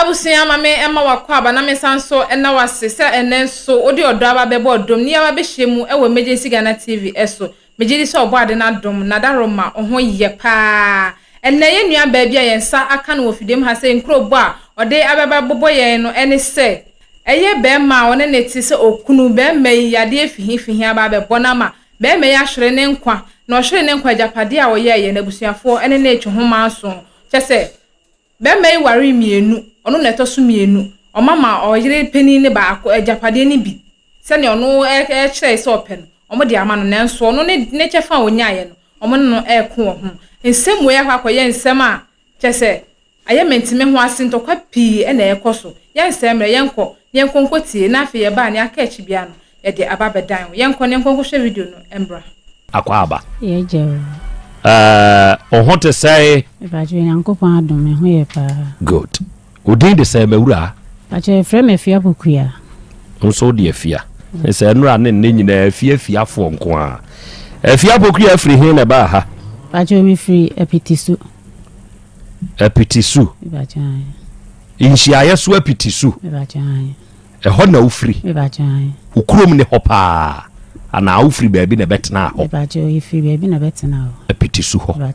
Abusua ma me mma w'akwaaba na me nsan nso nna wo ase sɛ ɛnnɛ nso wode ɔdɔ aba abɛbɔ ɔdom ne yɛaba abɛhyia mu wɔ Emergency Ghana TV so. Megye di sɛ Ɔbɔade no adom na adaworoma wo ho yɛ paa. Ɛnnɛ yɛn nua baa bi a yɛn nsa aka no wɔ fidiem ha sɛ nkurobɔ a ɔde abɛba bɛbɔ yɛn no ne sɛ ɛyɛ barima a ɔne no te sɛ okunu barima yi yadeɛ fihifihi aba abɛbɔ no ama barima yi ahwere ne nkwa na ɔhwere ne nkwa agyapadeɛ a ɔyɛeɛ no abusuafoɔ ne no retwe ho manso kyɛ sɛ Barima yi waree mmienu, ɔno na ɛtɔ so mmienu. Ɔma ma ɔyere panin no baako agyapadeɛ no bi sɛdeɛ ɔno kyerɛe sɛ ɔpɛ no, wɔde ama no. Nanso ɔno ne ne kyɛfa a ɔnyaeɛ no, wɔne no reko wɔ ho. Nsɛm wei akɔ akɔyɛ nsɛm a kyerɛ sɛ ayɛ mente-me-ho-ase, ntɔkwa pii na ɛrekɔ so. Yɛnsɛe mmerɛ, yɛnkɔ na yɛnkɔ nkɔtie, na afei yɛba a, nea aka akyi biara no, Yɛde aba abɛdan wo. Yɛnkɔ na yɛnkɔ nkɔhwɛ video no mbra. Akwaaba. Yɛ gya o. Ɛɛ wo ho te sɛe? Mepakyɛ Onyankopɔn adom me ho yɛ paa. Good. Wo din de sɛn m'awuraa? Pakyɛ yɛfrɛ me Afia Pokuya. Wo nso wo de Afia. Sɛ nnora ne nnɛ nyinaa Afia Afiafoɔ nko ara. Afia Pokuya firi he na ɛbaa ha? Pakyɛ mefiri Apitisu. Apitisu? Mepakyɛ ae. Nhyiaeɛ so Apitisu? Mepakyɛ ae. Ɛhɔ na wofiri? Wo kurom ne hɔ paa anaa wofiri baabi na ɛbɛtenaa hɔ? Yɛfiri baabi na ɛbɛtenaa hɔ. Apiti so hɔ.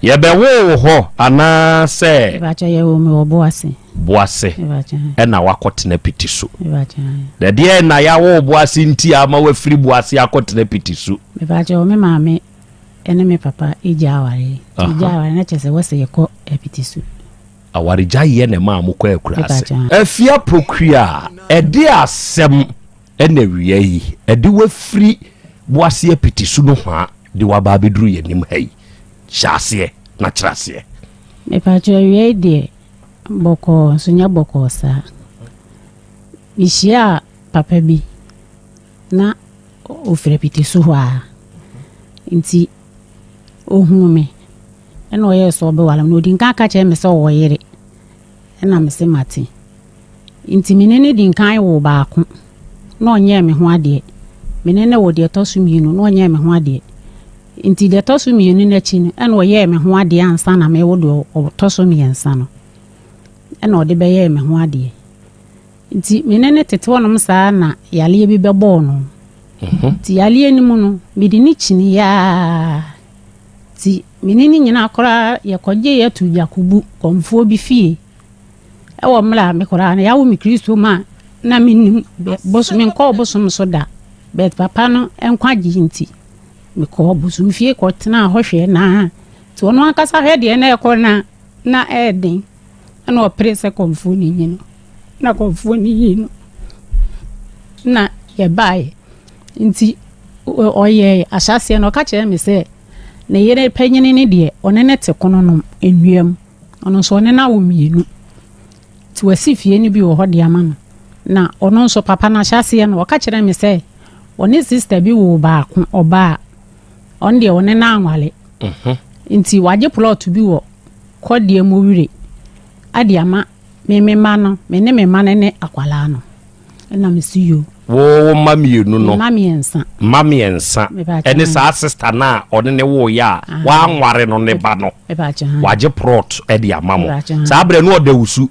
Yɛbɛwoo wo hɔ anaasɛ? Yɛwoo me wɔ Boase. Boase ɛna wakɔtena Apiti so. Na deɛ na yɛawo Boase nti a ama wafiri Boase akɔtena Apiti so? Me maame ɛne me papa gya awareɛ. Gya awareɛ na kyerɛ sɛ wɔsɛ yɛkɔ Apiti so. Awaregyaeɛ na ɛmaa mokɔɔ akuraase. Afia Pokuya, ɛde asɛm na awia yi ɛde wo afiri Boase apiti so nohoa de wo aba abɛduru yɛn anim ha yi? Hyɛ aseɛ na kyerɛ aseɛ. Mepakyɛw awia yi deɛ bɔkɔɔ nso nyɛ bɔkɔɔ saa. Mehyiaa papa bi na ɔfiri apiti so hɔ ara nti ɔhuu me. Ɛna ɔyɛɛ sɛ ɔbɛware me. Na ɔdi nkan ka kyerɛɛ me sɛ ɔwɔ yere. Ɛna mese mate. Nti me ne no di nkan woo baako na ɔnyɛɛ me ho adeɛ. Me ne no woo deɛ ɛtɔ so mmienu na ɔnyɛɛ me ho adeɛ. Nti deɛ ɛtɔ so mmienu no akyi no, ɛna ɔyɛɛ me ho adeɛ ansa na mewo deɛ ɔtɔ so mmiɛnsa no. Ɛna ɔde bɛyɛɛ me ho adeɛ. Nti me ne no tete hɔnom saa na yareɛ bi bɛbɔɔ no. Nti yareɛ no mu no, mede no kyiniiɛ ara. Nti me ne no nyinaa koraa yɛkɔgyeeɛ too Yakubu kɔmfoɔ bi fie. Ɛwɔ mmerɛ a me koraa no yɛawo me Kristo mu a na mennim bosom, menkɔɔ bosom so da. But papa no nkwagye nti, mekɔɔ bosom fie kɔtenaa hɔ hwɛɛ no ara. Nti ɔno ankasa hwɛ deɛ na ɛkɔ no a, na ɛyɛ den. Ɛna ɔpere sɛ kɔmfoɔ no nyi no. Na kɔmfoɔ no yii no. Na yɛbaeɛ. Nti ɔyɛɛ ahyɛaseɛ no ɔka kyerɛɛ me sɛ ne yere panyini no deɛ ɔne no te kononom nnua mu. Ɔno nso ɔne no awo mmienu. Nti wasi fie no bi wɔ hɔ de ama no. Na ɔno nso papa no ahyɛaseɛ no ɔka kyerɛɛ me sɛ ɔne sista bi woo baako ɔbaa. Ɔno deɛ ɔne no anwale. Mhm. Nti wagye plɔt bi wɔ kɔdeɛ mu wire ade ama me me mma no, me ne me mma no ne akwadaa no. Ɛna me si yo. Wo wo mma mmienu no. Mma mmiɛnsa. Mma mmiɛnsa. Ɛne saa sista no a ɔne ne woeɛ a ah. wanware no ne ba no. Wagye prɔt de ama mo. Saa berɛ no ɔda wusu.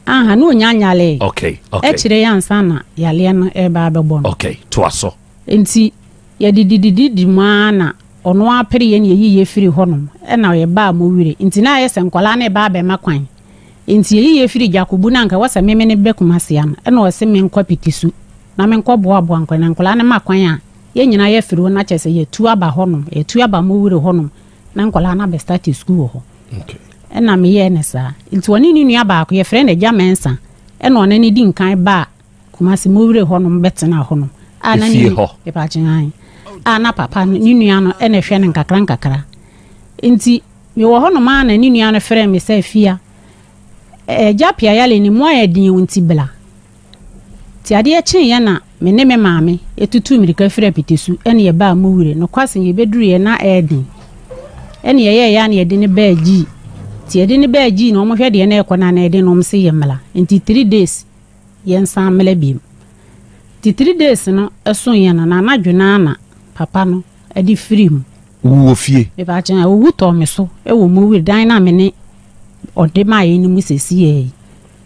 Aha, ne ɔnya nyale. Okay, okay. Ɛkyerɛ yɛ ansa na yaleɛ no ɛreba abɛbɔ no. Okay, toa so. Nti Yɛdidididi mu ara na ɔno ara pere yɛn na yɛyi yɛ firi hɔnom na yɛbaa Mowire. Nti na ayɛ sɛ nkwadaa no reba abɛma kwan. Nti yɛyi yɛ firi Dwakobu no anka ɛwɔ sɛ me me ne ba Kumasi ano na ɔse menkɔ Apitisu na menkɔ boaboa nkwadaa no. Na nkwadaa no ma kwan a, yɛn nyinaa yɛafiri hɔ na kyerɛ sɛ yɛatu aba hɔnom, yɛatu aba Mowire hɔnom na nkwadaa no abɛstarte sukuu wɔ hɔ. Ɛna meyɛɛ no saa. Nti ɔne ne nua baako, yɛfrɛ no Agya Mensah, ɛna ɔne no di nkan baa Kumasi Mowire hɔ nom bɛtenaa hɔ nom a na ne hɔ mepakye a na papa no ne nua no ɛna ɛhwɛ no nkakra nkakra nti mewɔ hɔ nom a na ne nua no frɛ me sɛ fia ɛgya pia yale ne mu ayɛ den nti bla nti adeɛ kyeeɛ na me ne me maame ɛtutu mmirika firi apitesu ɛne yɛbaa Mowire nokwasɛm yɛbɛduruiɛ na ɛyɛ den ɛne yɛyɛɛyɛ a na yɛde no baa gyii nti yɛde no baa gyii na wɔhwɛ deɛ na ɛkɔ no a na ɛden na wɔn se yɛ mmla nti 3 days yɛnsan mmra biom. Nti 3 days no soeɛ no, na anadwo no ara na papa no de firii mu. Wo wɔ fie? Mepaakyɛw, owu tɔɔ me so wɔ Mowiri dan no a me ne. ɔde maa yɛn no mu sɛsiɛ yi.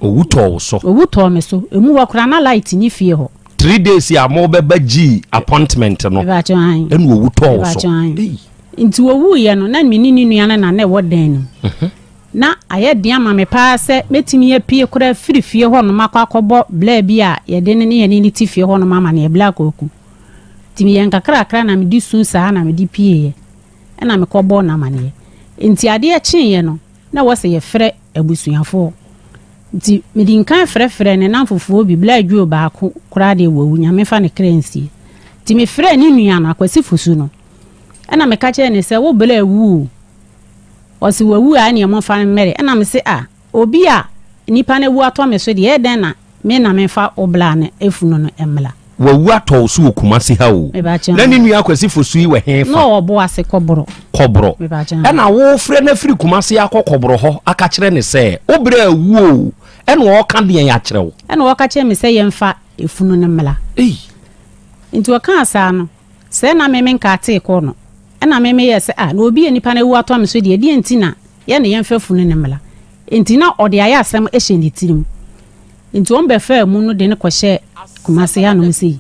Owu tɔɔ wo so. Owu tɔɔ me so. Emu hɔ koraa na light nni fie hɔ. 3 days a mobɛba gyii appointment no Mepakyɛw, ae. ɛna owu tɔɔ wo so. Mepakyɛw, ae. Ei. Nti owuiɛ no, na me ne ne nua no na na ɛwɔ dan no mu. Na ayɛ den ama me paa sɛ mɛtumi apue koraa afiri fie hɔnom akɔ akɔbɔ bla bi a yɛde no ne yɛne no te fie hɔnom amaneɛ, bla Kwaku. Nti meyɛɛ nkakrakra na mede su saa na mede pieeɛ ɛna mekɔbɔɔ no amaneɛ. Nti adeɛ kyeeɛ no, na ɛwɔ sɛ yɛfrɛ abusuafoɔ. Nti medi nkan frɛfrɛɛ ne nnamfofoɔ bi, Bla Adwuo baako koraa deɛ wawu, Nyame mfa ne kra nsie. Nti mefrɛɛ ne nua no, Akwasi Fosu no, ɛna meka kyerɛɛ no sɛ, wo Bla awu o. Ɔse wawu a ɛneɛ momfa no mmɛre. Ɛna mese ah, obi a nipa no awu atɔ me so deɛ, ɛyɛ dɛn na Me na memfa wo bla no afunu no mmla. Wawu atɔ wo so wɔ Kumasi ha o. Mepakyɛw. Na ne nua Kwasi Fosu yi wɔ he fa? Na ɔwɔ Boase Kɔborɔ. Kɔborɔ. Mepakyɛw. Ɛna wofrɛ no afiri Kumasi akɔ Kɔborɔ hɔ aka kyerɛ no sɛ wo bra awu o, ɛna ɔɔka deɛn akyerɛ wo? Ɛna ɔka kyerɛ me sɛ yɛmfa efunu no mmla. Ei! Nti ɔkaa saa no, sɛɛ na me menkaatee kɔɔ no. Ɛna me meyɛɛ sɛ ah, na obi a nipa no awu atɔ me so deɛ, ɛdeɛn nti na yɛne yɛmfa funu no mmla? Enti na ɔde ayɛ asɛm hyɛ ne tirim. Enti wɔn bɛfaa mu no de no kɔhyɛɛ Kumase hanom sei.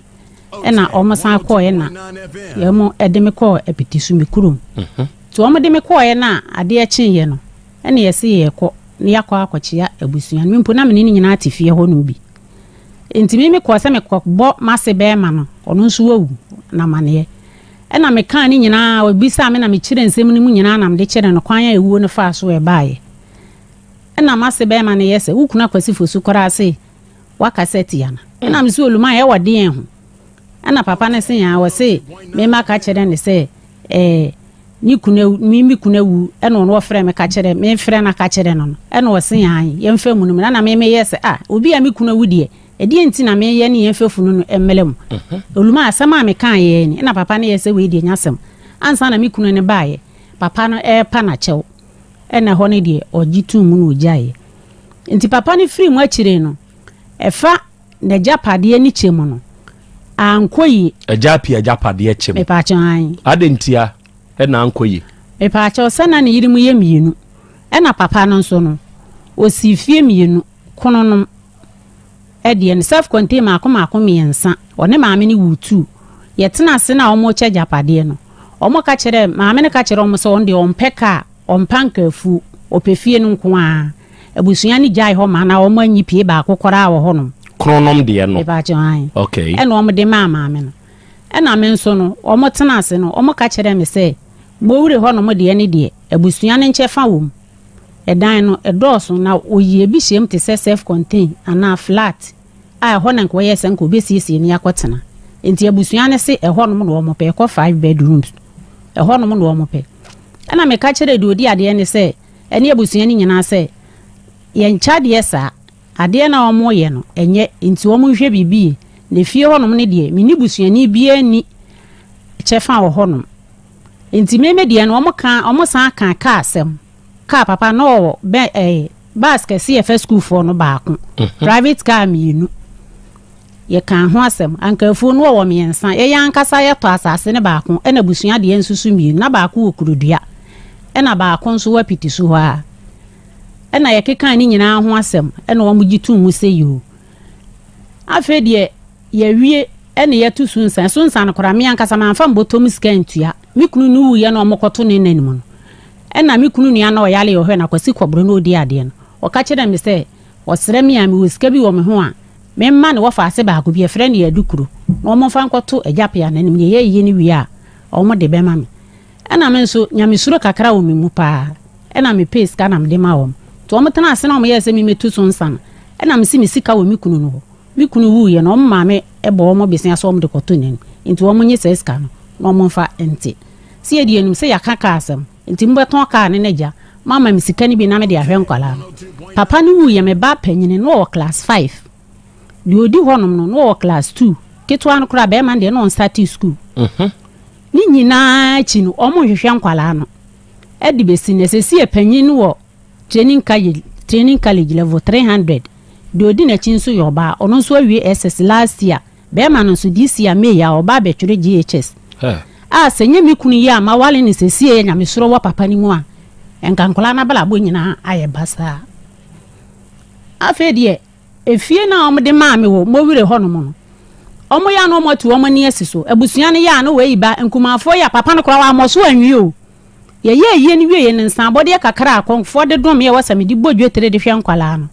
Ɛna wɔn san kɔɔɛ na wɔn de me kɔɔ Apitisu, me kurom. Nti wɔn de me kɔɔɛ na adeɛ kyeeɛ no, ɛna yɛse yɛrekɔ na yɛakɔ akɔkyea abusua no. Me mpo na me ne no nyinaa te fie hɔ nom bi. Enti me mekɔɔ sɛ mekɔbɔ m'ase bɛɛma no, ɔno nso wawu, no amaneɛ. Ɛna mekaa ne nyinaa, ɔbisaa me na mekyerɛɛ nsɛm no mu nyinaa na mede kyerɛɛ no kwan a ewuo no faa so ɛbaeɛ. Ɛna m'ase bɛɛma no yɛ sɛ, wo kunu Akwasi Fosu koraa se wakasa atia no. Ɛna mese Oluman ɛwɔ deɛn ho? Ɛna papa no se aa ɔse me maka kyerɛ no sɛ ɛɛ ne kunu awu, me me kunu awu ɛna ɔno ɔfrɛ me ka kyerɛ, me frɛ no aka kyerɛ no no, ɛna ɔse ae yɛmfa mu no mu. Ɛna me meyɛ sɛ ah obi a me kunu awu deɛ Ɛdeɛn nti na mereyɛ ne yɛn fafunu no mmra mu? Oluma, asɛm a mekaeɛ ni. Ɛna papa no yɛɛ sɛ wei deɛ nyɛ asɛm. Ansa na me kunu no baeɛ, papa no repa no akyɛw. Ɛna ɛhɔ no deɛ ɔgye too mu na ɔgyaeɛ. Nti papa no firii mu akyire no, ɛfa n'agyapadeɛ ne kyɛ mu no, ankɔ yie. Agya Appiah agyapadeɛ kyɛ mu. Mepaakyɛw, aane. Adɛn ntia na ankɔ yie? Mepaakyɛw, sɛ na ne yere mu yɛ mmienu. Ɛna papa no nso no, ɔsii fie mmienu, kononom. Deɛ no, self contained mmaako mmaako mmiɛnsa, ɔne maame no woo two. Yɛtena ase na wɔrekyɛ agyapadeɛ no, wɔka kyerɛɛ, maame no ka kyerɛɛ wɔn sɛ ɔno deɛ ɔmpɛ car, ɔmpɛ anka afuo, ɔpɛ fie no nko ara. Abusua no gyae hɔ ma na wɔanyi pie baako koraa wɔ hɔnom. Kronom deɛ no? Mepaakyɛw, ae. Okay. Ɛna wɔde maa maame no. Ɛna me nso no, wɔtena ase no, wɔka kyerɛɛ me sɛ, Mowure hɔnom deɛ no deɛ, abusua no nkyɛfa wɔ mu. Ɛdan no, ɛdɔɔso, na wɔyi ebi hyɛm te sɛ self-contain anaa flat a ɛhɔ na nka wɔyɛ sɛ nka wɔbɛsiesie no akɔtena. Enti abusua no se ɛhɔnom na wɔpɛ, ɛkɔ 5 bedrooms. Ɛhɔnom na wɔpɛ. Ɛna meka kyerɛɛ deɛ ɔdi adeɛ no sɛ, ɛne abusua no nyinaa sɛ, yɛnkyɛ adeɛ saa. Adeɛ no a wɔreyɛ no, ɛnyɛ, enti wɔnhwɛ biribi yie. Na fie hɔnom no deɛ, me ne busuani biara nni kyɛfa wɔ hɔnom. Nti me me deɛ no wɔn ka wɔn san ka kaa asɛm kaa papa no ɔwɔ bɛ ɛɛ bus kɛse yɛ fɛ sukuufoɔ no baako private car mmienu yɛ kan ho asɛm ankafuo no ɔwɔ mmiɛnsa yɛyɛ ankasa yɛtɔ asase no baako ɛna busua deɛ nso so mmienu na baako wɔ kurodua ɛna baako nso wɔ apiti so hɔ a ɛna yɛkeka ne nyinaa ho asɛm ɛna wɔn gye tum mu sɛ yoo afei deɛ Yɛawie ne yɛto sunsan. Sunsan no koraa, me ankasa mamfa me bɔtɔ mu sika antua. Me kunu no wuiɛ na wɔkɔto ne nna no mu no, ɛnna me kunu nua no a ɔyare a ɔhwɛ no, Akwasi Kɔboro na ɔdi adeɛ no, ɔka kyerɛɛ me sɛ ɔsrɛ me a mewɔ sika bi wɔ me ho a, memma ne wɔfaase baako bi, yɛfrɛ no Adukuro, na wɔmfa nkɔto Agya Pea no anim. Yɛyɛ ayie no wie a, wɔde bɛma me. Ɛnna me nso, nyamesuro kakra wɔ me mu paa, ɛnna mepɛɛ sika na mede maa wɔn. Nti wɔtenaa ase na wɔyɛɛ sɛ memmɛtu sunsan no, ɛnna mese me sika wɔ me kunu no hɔ. Me kunu wuiɛ no, wɔn maame bɔ wɔn bosea sɛ wɔde kɔto n'anim, nti wɔnnye saa sika no na wɔmfa nte. Sɛ yɛde yɛnim sɛ yɛaka kaa asɛm, nti mobɛtɔn kaa no n'agya, moama me sika no bi na mede ahwɛ nkwadaa no. Papa no wuiɛ, me ba panyini no ɔwɔ class 5, deɛ ɔdi hɔnom no, na ɔwɔ class 2, ketewa no koraa barima no deɛ na ɔnstartee sukuu. Ne nyinaa akyi no, wɔnhwehwɛ nkwadaa no de bɛsi nnɛ. Seesei panyin no wɔ Training College, Training College level 300. Deɛ ɔdi n'akyi nso yɛ ɔbaa, ɔno nso awie SS last year. Barima no nso, this year May a ɔba abɛtwerɛ JHS. A sɛ nyɛ me kunu yi a mawale no seesei a nyamesuro wɔ papa no mu a, Nka nkwadaa no abrabɔ nyinaa ayɛ basaa. Afei deɛ, efie no a wɔde maa me wɔ Mowire hɔnom no, wɔyɛ a na wɔatu wɔn ani asi so. Abusua no yɛ a na wɔayi ba, nkumafoɔ yɛ a papa no koraa wammɔ so anwie o. Yɛyɛɛ ayie no wieeɛ no, nsaabɔdeɛ kakra a akɔmfoɔ de domeeɛ wɔ sɛ mede bɔ dwetire de hwɛ nkwadaa no,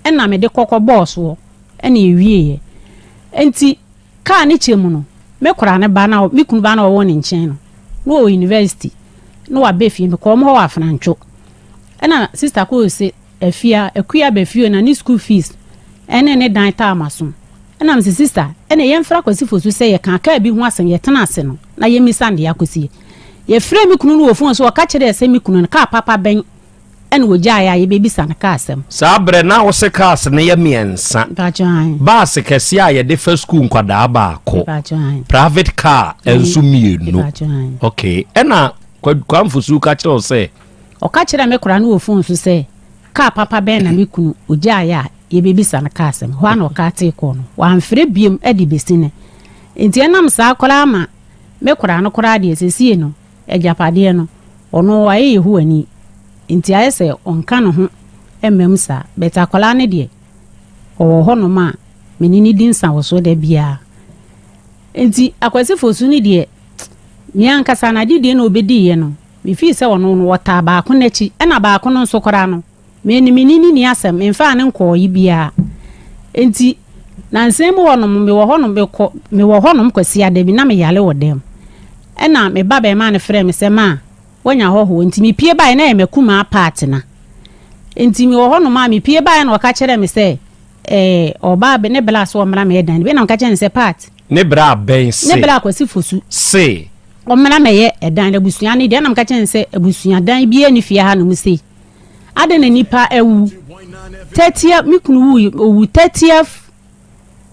ɛna mede kɔ kɔbɔɔ soɔ, ɛna ɛwieeɛ. Enti kaa no kyɛ mu no, me koraa ne ba no a, me kunu ba no a ɔwɔ ne nkyɛn no, na ɔwɔ university, na waba fie, mekɔɔ wɔn hɔ wɔ Afenantwo. Ɛna sista kɔɔ se, Afia, Akua aba fie o, na ne school fees ɛne ne dan taa m'aso. Ɛna mese, Sista, ɛneɛ yɛmfrɛ Akwasi Fosu sɛ yɛkaa kaa bi ho asɛm, yɛtena ase no na yɛmmisa no deɛ akɔsie. Yɛfrɛɛ me kunu no wɔ phone so, ɔka kyerɛɛ sɛ me kunu no, kaa papa bɛn ɛna ɔgyaeɛ a yɛbɛbisa no kaa asɛm. Saa berɛ na wose cars no yɛ mmiɛnsa, Mpakyɛ ae. bus kɛseɛ a yɛde fa sukuu nkwadaa baako, Mpakyɛ ae. private car nso mmienu. Mpakyɛ ae. Okay, ɛna Kwam Fosu ka kyerɛɛ wo sɛ? Ɔka kyerɛɛ me koraa no wɔ fon so sɛ, Kaa papa bɛn na me kunu ogyaeɛ a yɛbɛbisa no kaa asɛm? Hɔ ara na ɔkaa tee kɔɔ no. Wamfrɛ bio de bɛsi nnɛ. Enti ɛnam saa koraa ma me koraa no koraa deɛ, seesei no, agyapadeɛ no, ɔno wayɛ Yehowani. Enti ayɛ sɛ ɔnka ne ho mma mu saa. But akwadaa no deɛ, ɔwɔ hɔnom a me ne no di nsawɔsoɔ da biara. Enti Akwasi Fosu no deɛ, me ankasa no, adedie na ɔbɛdiiɛ no, Mifii sɛ ɔno no, wɔtaa baako no akyi, ɛnna baako no nso koraa no, me ne me ne no nni asɛm, memfaa no nkɔɔ biara. Enti, nnansa yi mu hɔnom, mewɔ hɔnom, mekɔ, mewɔ hɔnom Kwasiada bi, na meyare wɔ dan mu. Ɛnna me ba barima no frɛɛ me sɛ, Ma, woanya hɔhoɔ. Enti mepue baeɛ, na ɛyɛ m'akumaa Paatena. Enti mewɔ hɔnom a, mepue baeɛ na ɔka kyerɛɛ me sɛ, ɛɛ, ɔba ne bra sɛ ɔmmra mmɛyɛ dan no bi. Ɛnna meka kyerɛɛ no sɛ, Paat, Ne bra bɛn se? Ne bra Kwasi Fosu. Se. Ɔmmra mmɛyɛ ɛdan no abusua no deɛ. Ɛna meka kyerɛɛ no sɛ abusua dan biara nni fie ha nom sei. Adɛn na nnipa awu? 30th, me kunu wui, ɔwu 30th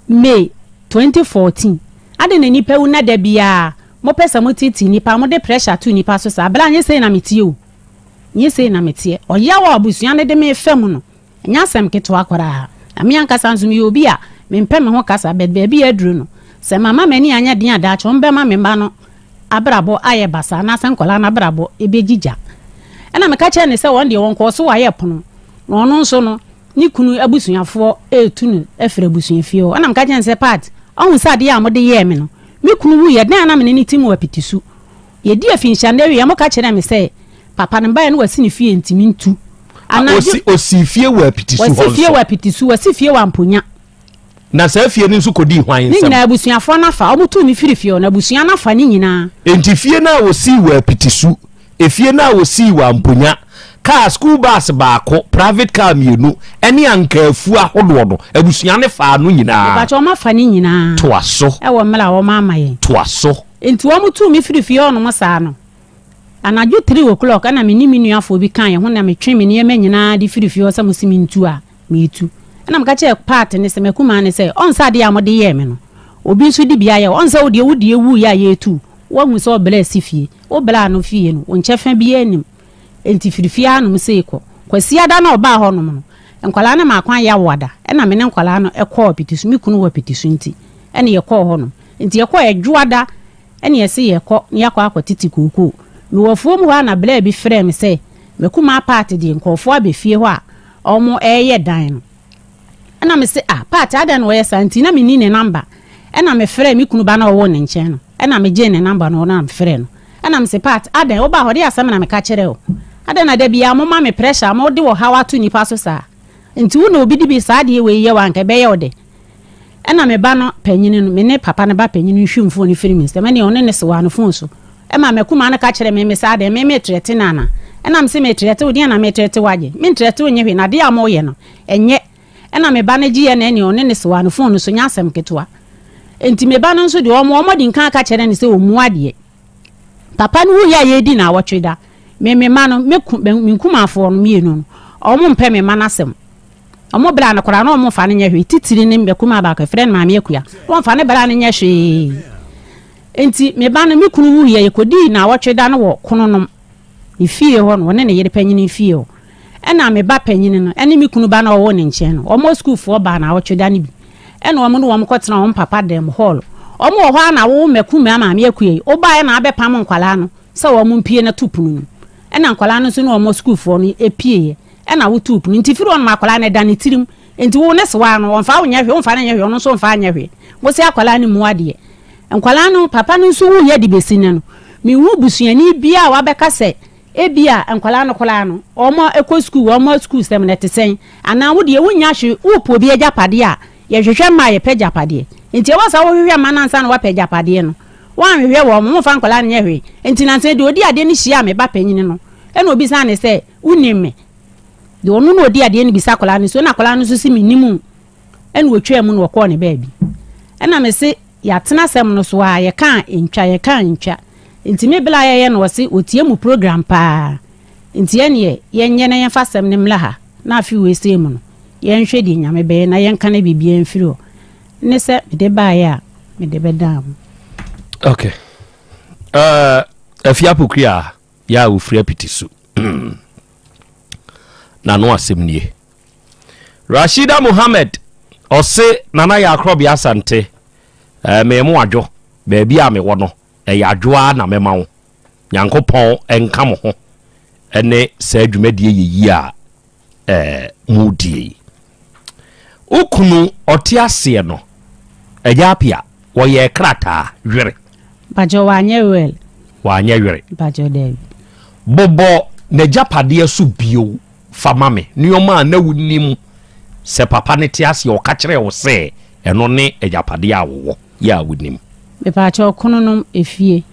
May 2014. Adɛn na nnipa awu na da biara mopɛ sɛ motete nnipa, mode pressure to nnipa so saa? Bra, nyɛ sei na meteɛ o. Nyɛ sei na meteɛ. Ɔyaw a abusua no de me fa mu no, Ɛnyɛ asɛm ketewa koraa. Na me ankasa nso meyɛ obi a mempɛ me ho kasa but baabi a aduru no, sɛ mamma m'ani anyɛ den a daakye wɔbɛma me mma no abrabɔ ayɛ basaa anaasɛ nkwadaa no abrabɔ bɛgyigya. Ɛna meka kyerɛɛ no sɛ wɔn deɛ wɔnkɔɔ so wɔayɛ pono na ɔno nso no ne kunu abusuafoɔ retu no afiri abusuafie hɔ. Ɛna meka kyerɛɛ no sɛ Pat, ɔhu sɛ adeɛ a mode yɛɛ me no, me kunu wuiɛ, dɛn a na me ne no te mu apitisu. Yɛdii afinhyia no awieɛ, moka kyerɛɛ me sɛ papa no baeɛ no wasi ne fie nti mentu. Anadwo. Ɔsii fie wɔ Apitisu hɔ nso. Wasi fie wɔ Apitisu, wasi fie wɔ Amponya. Na saa fie no nso kɔdii hwan nsam? Ne nyinaa abusuafoɔ no afa. Wɔtuu me firi fie hɔ, na abusua no afa ne nyinaa. Enti fie no a wɔsii wɔ Apitisu, efie no a wɔsii wɔ Amponya, kaa, school bus baako, private car mmienu, ne anka afuo ahodoɔ no, abusua no faa no nyinaa. Mepakyɛ, wɔafa ne nyinaa. Toa so. Wɔ mmerɛ a wɔama yɛn. Toa so. Enti wɔtuu me firii fie hɔnom saa no. Anadwo three o'clock ɛna me ne me nuafoɔ bi kaa yɛn ho na metwee me nneɛma nyinaa de firi fie hɔ sɛ mose mentu a, meretu. Ɛna meka kyerɛɛ Pat ne sɛ, m'akumaa ne sɛ, ɔnsɛ adeɛ a mode yɛɛ me no, obi nso de bi ayɛ wo. Ɔnsɛ wo deɛ wo deɛ wuiɛ a yɛretu wo, woahu sɛ ɔbra asi fie. Wo bra no fie no, wo nkyɛfa biara nnim. Enti firi fie hanom sei kɔ. Kwasiada no a ɔbaa hɔnom no, nkwadaa no maa kwan Yawoada ɛna me ne nkwadaa no kɔɔ Apitisu, me kunu wɔ Apitisu nti, ɛna yɛkɔɔ hɔnom. Enti yɛkɔɔ Ɛdwoada Ɛne yɛse yɛkɔ na yɛakɔ akɔ tete kookoo. Mewɔ afuom hɔ a na braa bi frɛɛ me sɛ m'akumaa Pat deɛ nkurɔfoɔ aba fie hɔ a ɔmo ɛɛyɛ dan no. Ɛna me se ah Pat adɛn na ɔyɛ saa nti na menni ne number. Ɛna me frɛɛ me kunu ba no a ɔwɔ ne nkyɛn no ɛna me gyee ne number no na me frɛɛ no. Ɛna me se Pat adɛn wobaa hɔ deɛ asɛm na meka kyerɛɛ wo? Adɛn na da biaa mo ma me pressure a mo de ɔhaw ato nnipa so saa? Nti wo na obi de bi saa adeɛ wei yɛ wo a anka ɛbɛyɛ wo dɛ? Ɛna me ba no panyin no, me ne papa no ba panyin no hwim fon no firi me nsam, ɛnneɛ ɔne no sewaa no fon so. Ɛma m'akumaa no ka kyerɛɛ me, me sɛ, Adɛn, me meretrɛte no anaa? Ɛna mese, Meretrɛte wo, deɛn na meretrɛte wo agye? Mentrɛte wo nyɛ hwee, na adeɛ a moreyɛ no, ɛnyɛ. Ɛna me ba no gyeeɛ na ɛnneɛ ɔne no sewaa no fon no so, nyɛ asɛm ketewa. Enti me ba no nso deɛ, wɔn, wɔadi nkan aka kyerɛ no sɛ ɔmmu adeɛ. Papa no wuiɛ a yɛredi naawɔtwe da, me, me mma no, me ku, me nkumaafoɔ no mmienu no, wɔmpɛ me mma no asɛm. Wɔn bra no koraa na wɔmfa no nyɛ hwee, titiri ne me kumaa baako, yɛfrɛ no Maame Akua. Wɔmfa ne bra no nyɛ hwee. Enti me ba no, me kunu wuiɛ, yɛkɔdii naawɔtwe da no wɔ Kononom, ne fie hɔ no, ɔne ne yere panyini fie hɔ. Ɛna me ba panyini no ne me kunu ba no a ɔwɔ ne nkyɛn no, wɔn sukuufoɔ baa naawɔtwe da no bi. Ɛna wɔn ne wɔn kɔtena wɔn papa dan mu, hall. Wɔn wɔ hɔ ara na wo m'akumaa Maame Akua yi, wobaeɛ na abɛpam nkwadaa no sɛ wɔn mpue na to pono no mu. Ɛna nkwadaa no nso ne wɔn sukuufoɔ no pieeɛ. Ɛna wotoo pono. Nti firi hɔ nom akwadaa no ɛda ne tirim. Nti wo ne sewaa no ɔmfa wo nyɛ hwee, womfa no nyɛ hwee, ɔno nso mfa nyɛ hwee. Mo se akwadaa no mmu adeɛ. Nkwadaa no, papa no nso wuiɛ de bɛsi nnɛ no, menhu busuani biara a wabɛka sɛ ebia nkwadaa no koraa no, wɔkɔ sukuu, wɔn sukuusɛm no ɛte sɛn. Anaa wo deɛ wonnya hwee, wopɛ obi agyapadeɛ a, yɛhwehwɛ mma a yɛpɛ agyapadeɛ. Nti ɛwɔ sɛ wohwehwɛ mma no ansa na woapɛ agyapadeɛ no. Woanhwehwɛ wɔn, momfa nkwadaa no nyɛ hwee. Nti nansa yi deɛ ɔdi adeɛ no hyiaa me ba panin no, ɛna ɔbisaa no sɛ, Wonim me? Deɛ ɔno na ɔdi adeɛ no bisa akwadaa no so, ɛna akwadaa no nso se mennim wo. Ɛna ɔtwaa mu na ɔkɔɔ ne baabi. Ɛna mese yɛatena asɛm no so ara, yɛka a ɛntwa, yɛka a ɛntwa. Nti me bla yɛyɛ no ɔse ɔtie mo program paa, nti ɛneɛ yɛnyɛ na yɛmfa asɛm no mmra ha na afe wei sei mu no yɛnhwɛ deɛ Nyame bɛyɛ na yɛnka na biribiara mfiri hɔ. Ne sɛ mede baeɛ a mede bɛdaa mo. Okay. Uh, Afia Pokuya yɛ a ofiri apiti so. N'ano asɛm nie. Rashida Mohammed ɔse Nana yɛ akorɔbea Asante. Eh, memo adwo. Baabi a mewɔ no, ɛyɛ adwo ara na mɛma wo. Nyankopɔn nka mo ho ɛne saa dwumadie yɛ yi a eh, modie yi. Wo kunu ɔte aseɛ no, Agya Apia, wɔyɛɛ krataa were. Mpakyɛw wanyɛ well. Wanyɛ were. Mpakyɛw daabi. Bobɔ n'agyapadeɛ so bio fa ma me, nneɛma a na wonim sɛ papa no te aseɛ ɔka kyerɛɛ wo sɛ ɛno ne agyapadeɛ a wowɔ yɛ a wonim. Mepakyɛw kononom efie.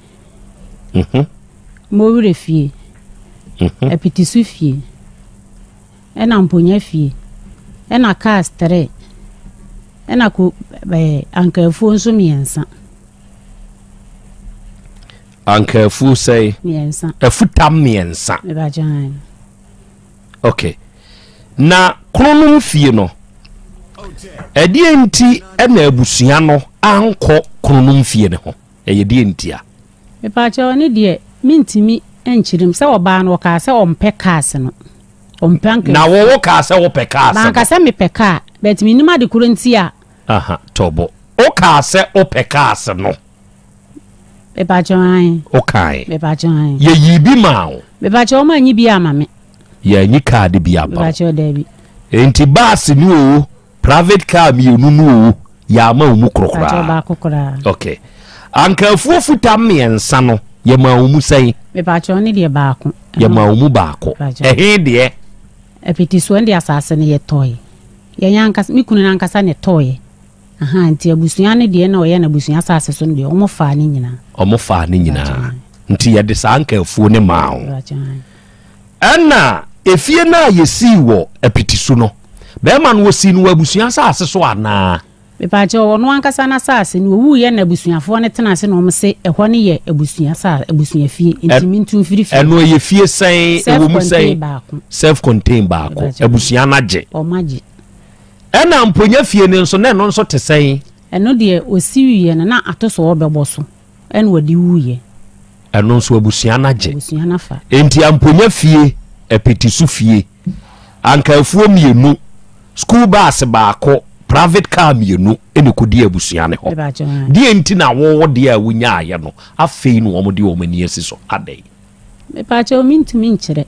Mowura fie. Apitiso fie. Ɛna Mponya fie. Ɛna cars tre. Ɛna ko ɛɛ anka afuo nso mmiɛnsa. Anka afuo sɛn? Mmiɛnsa. Afutam mmiɛnsa. Mebakyɛ. Okay. Na kronom fie no, ɛdeɛ nti ɛna abusua no ankɔ kronom fie no ho? Ɛyɛ deɛ ntia? Mepakyɛw ɛno deɛ mentumi nkyerɛ mu sɛ ɔbaa no ɔkaa sɛ ɔmpɛ cars no ɔmpɛ anka Na wo wo kaa sɛ wopɛ cars no. Manka sɛ mepɛ car but mennim ade koro nti a. Aha tɔ bo. Wo kaa sɛ wopɛ cars no. Mepakyɛw ae. Wo kae. Mepakyɛw ae. Yɛyii bi maa wo. Mepakyɛw wɔn anyi bi ama me. Yɛanyi car no bi amma wo. Mepakyɛw daabi. Enti bus no oo Private car mienu no oo, yɛama wo mu koro Pakyɛw koraa. baako koraa. Ok. Anka afuo futa mmiɛnsa no, yɛmaa wo mu sɛn? Mepakyɛw ne deɛ baako. Yɛmaa wo mu baako. Mepakyɛw. Ɛhe deɛ? Apitisoɔ ne deɛ asase no yɛtɔɔe. Yɛn ankasa, me kunu no ankasa na ɛtɔɔeɛ. Ahaa, nti abusua no deɛ na ɔyɛ no abusua asase so no deɛ, wɔn faa ne nyinaa. Wɔn faa ne nyinaa. Mepakyɛw. Nti yɛde saa anka afuo no maa wo. Mepakyɛw. Ɛna efie no a yɛsii wɔ Apitiso no, bɛrima no wɔsii no wɔ abusua asase so anaa? Mepaakyɛw, ɔno ankasa n'asase no, owuiɛ na abusuafoɔ no tena ase na wɔn se ɛhɔ no yɛ abusua sa abusua fie, nti mentu mfiri fie hɔ. Ɛno ɛyɛ fie sɛn? Ɛwɔ mu sɛn? Self-contained baako. Self-contained baako. Mepaakyɛw. Abusua no agye. Wɔn agye. Ɛna Mponya fie no nso, na ɛno nso te sɛn? Ɛno deɛ ɔsi wieɛ no, na ato so ɔrebɛbɔ so. Ɛna ɔde wuiɛ. Ɛno nso abusua no agye. Abusua no afa. Enti Amponya fie, Apitiso fie, anka afuo mmienu, school bus baako, private car mmienu na ɛkɔdi abusua no hɔ. Deɛ nti na wo wo deɛ a wonyaaeɛ no, afei na wɔde wɔn ani asi so. Adɛn? Mepaakyɛw, mentumi nkyerɛ.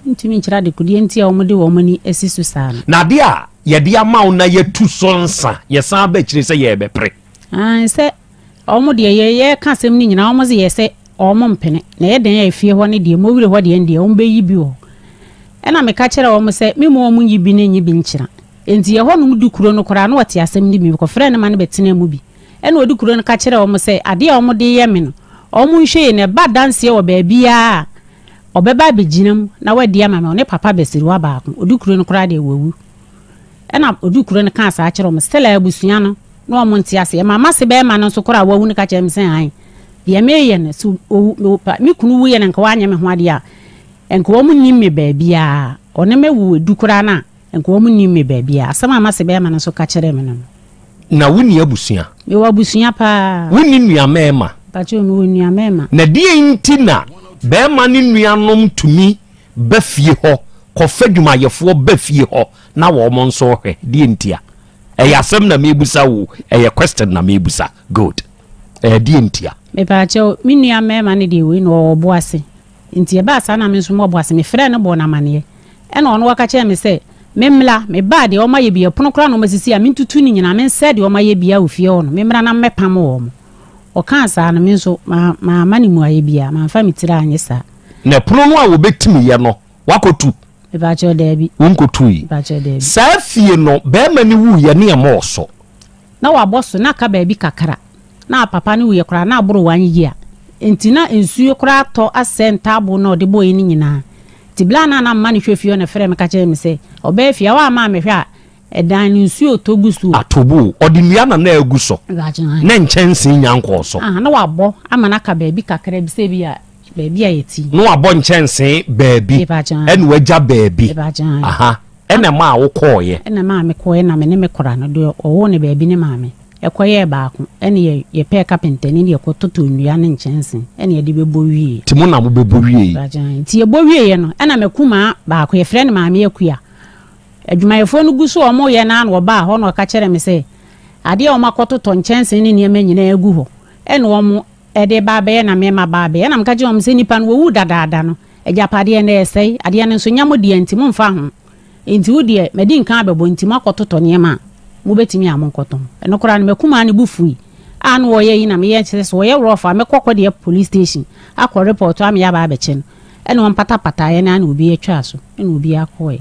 Mentumi nkyerɛ adekodeɛ nti a wɔde wɔn ani asi so saa no. Na adeɛ a yɛde ama wo na yɛatu so nsa, yɛsan ba akyire sɛ yɛrebɛpere. Aane, sɛ wɔn deɛ yɛ yɛreka asɛm no nyinaa wɔn dze yɛ sɛ wɔn mpene, na ɛyɛ dɛn a efie hɔ no deɛ mowire hɔ deɛ ɛndeɛ wɔn bɛyi bi wɔ hɔ. Ɛna meka kyerɛɛ wɔn sɛ memma wɔn nyi bi na nyi bi nkyena. Enti ɛhɔ nom du kuro no koraa na wɔte asɛm no bi, mekɔfrɛɛ no ma no bɛtenaa mu bi. Ɛna ɔdi kuro no ka kyerɛɛ wɔn sɛ adeɛ a wɔn de reyɛ me no wɔn nhwɛ yie na ɛba adanseɛ wɔ baabiara a ɔbɛba abɛgyina mu na wadi ama me, ɔne papa Basiriwa baako, ɔdi kuro no koraa deɛ wawu. Ɛna ɔdi kuro no kaa saa kyerɛɛ wɔn. Stella abusua no na wɔn nte aseɛ. Ɛma m'ase bɛrima no nso koraa a wawu no ka kyerɛɛ me sɛ ae, deɛ mereyɛ no, sɛ owu, me, pa, me kunu wuiɛ na nka wanyɛ me ho adeɛ a, nka wɔn nnim me baabiara. Ɔne me woo edu koraa no a, nka wɔn nnim me baabiara. Asɛm a m'ase bɛrima no nso ka kyerɛɛ me no no. Na wonni abusua? Mewɔ abusua paa. Wonni nuammarima? Mpakyɛw, mewɔ nuammarima. Na deɛn nti na barima ne nuanom tumi ba fie hɔ kɔfa dwumayɛfoɔ ba fie hɔ na wɔn nso rehwɛ? Deɛn ntia? Ɛyɛ asɛm na mebusa wo ɛyɛ question na mebusa. Good. Ɛyɛ deɛ ntia? Mepaakyɛw, me nua mmarima no deɛ wei no ɔwɔ ɔbo ase. Nti ɛbaa saa na me nso mɔbɔ ase. Mefrɛɛ no bɔɔ no amaneɛ. Ɛna ɔno ɔka kyerɛɛ me sɛ memmra. Mebaa deɛ wɔayɛ bi, ɛpono koraa na wɔasisi a mentutu ne nyinaa, mensɛe deɛ wɔayɛ biara wɔ fie hɔ no, memmra na mmɛpam wɔn. Ɔkaa saa no, me nso mamma no mmuaeɛ biara, mamfa me tiri anyɛ saa. Na ɛpono no a wɔbɛtimiiɛ no, woakɔtu? Mepakyɛw, daabi. Wonkɔtui? Mepakyɛw, daabi. Saa fie no, barima no wuiɛ ne ɛmmɔɔ so? Na wabɔ so, na aka baabi kakra. Na papa no wuiɛ koraa, na aboro one year. Enti na nsuo koraa atɔ asɛe ntaaboo no a ɔde bɔeɛ no nyinaa. Nti berɛ a na na mma no hwɛ fie hɔ na ɛfrɛɛ me ka kyerɛɛ me sɛ, ɔbɛyɛ fie a, woamma ammɛhwɛ a, ɛdan no nsuo retɔ gu so o. Atobo, ɔde nnua na na agu so, na nkyɛnsee nnya nkɔɔ so. Aha, na wabɔ ama no aka baabi kakra bi sɛ ebia baabi a yɛte yi. Na wabɔ nkyɛnsee baabi, ɛna wagya baabi. Aha. Ɛna ɛmaa wo kɔɔeɛ. Ɛna ɛmaa me kɔɔeɛ na me ne me kora no, deɛ ɔwoo no baabi ne maame, ɛkɔyɛɛ baako. Ɛna yɛ, yɛpɛɛ kapentani ne yɛkɔtotɔɔ nnua ne nkyɛnse ɛna yɛde bɛbɔ wieeɛ. Nti mo na mobɛbɔ wieeɛ? Mpakyɛ, nti yɛbɔ wieeɛ no, ɛna m'akumaa baako, yɛfrɛ no Maame Akua, adwumayɛfoɔ no gu so a wɔreyɛ no ara na ɔbaa hɔ na ɔka kyerɛɛ me sɛ, adeɛ a wɔakɔtotɔ nkyɛnse ne nneɛma nyinaa agu hɔ, ɛna wɔn de reba abɛyɛ na me mma abɛyɛ. Ɛna meka kyerɛɛ wɔn sɛ, nnipa no wɔwu dadaada no, agyapadeɛ no ɛresɛe, adeɛ no nso nyɛ mo dea nti momfa ho. Enti wo deɛ, madi nkan abɛbɔ nti moakɔtotɔ nneɛma a mobɛtumi a monkɔtɔn. Ɛno koraa no, m'akumaa no bo fui a na ɔreyɛ yi na meyɛ kyerɛ sɛ ɔyɛ rough a mɛkɔ kɔdeɛ police station akɔ report ama yɛaba abɛkyɛ no. Ɛna wɔmpatapataeɛ no ara na obiara twaa so, ɛna obiara kɔeɛ.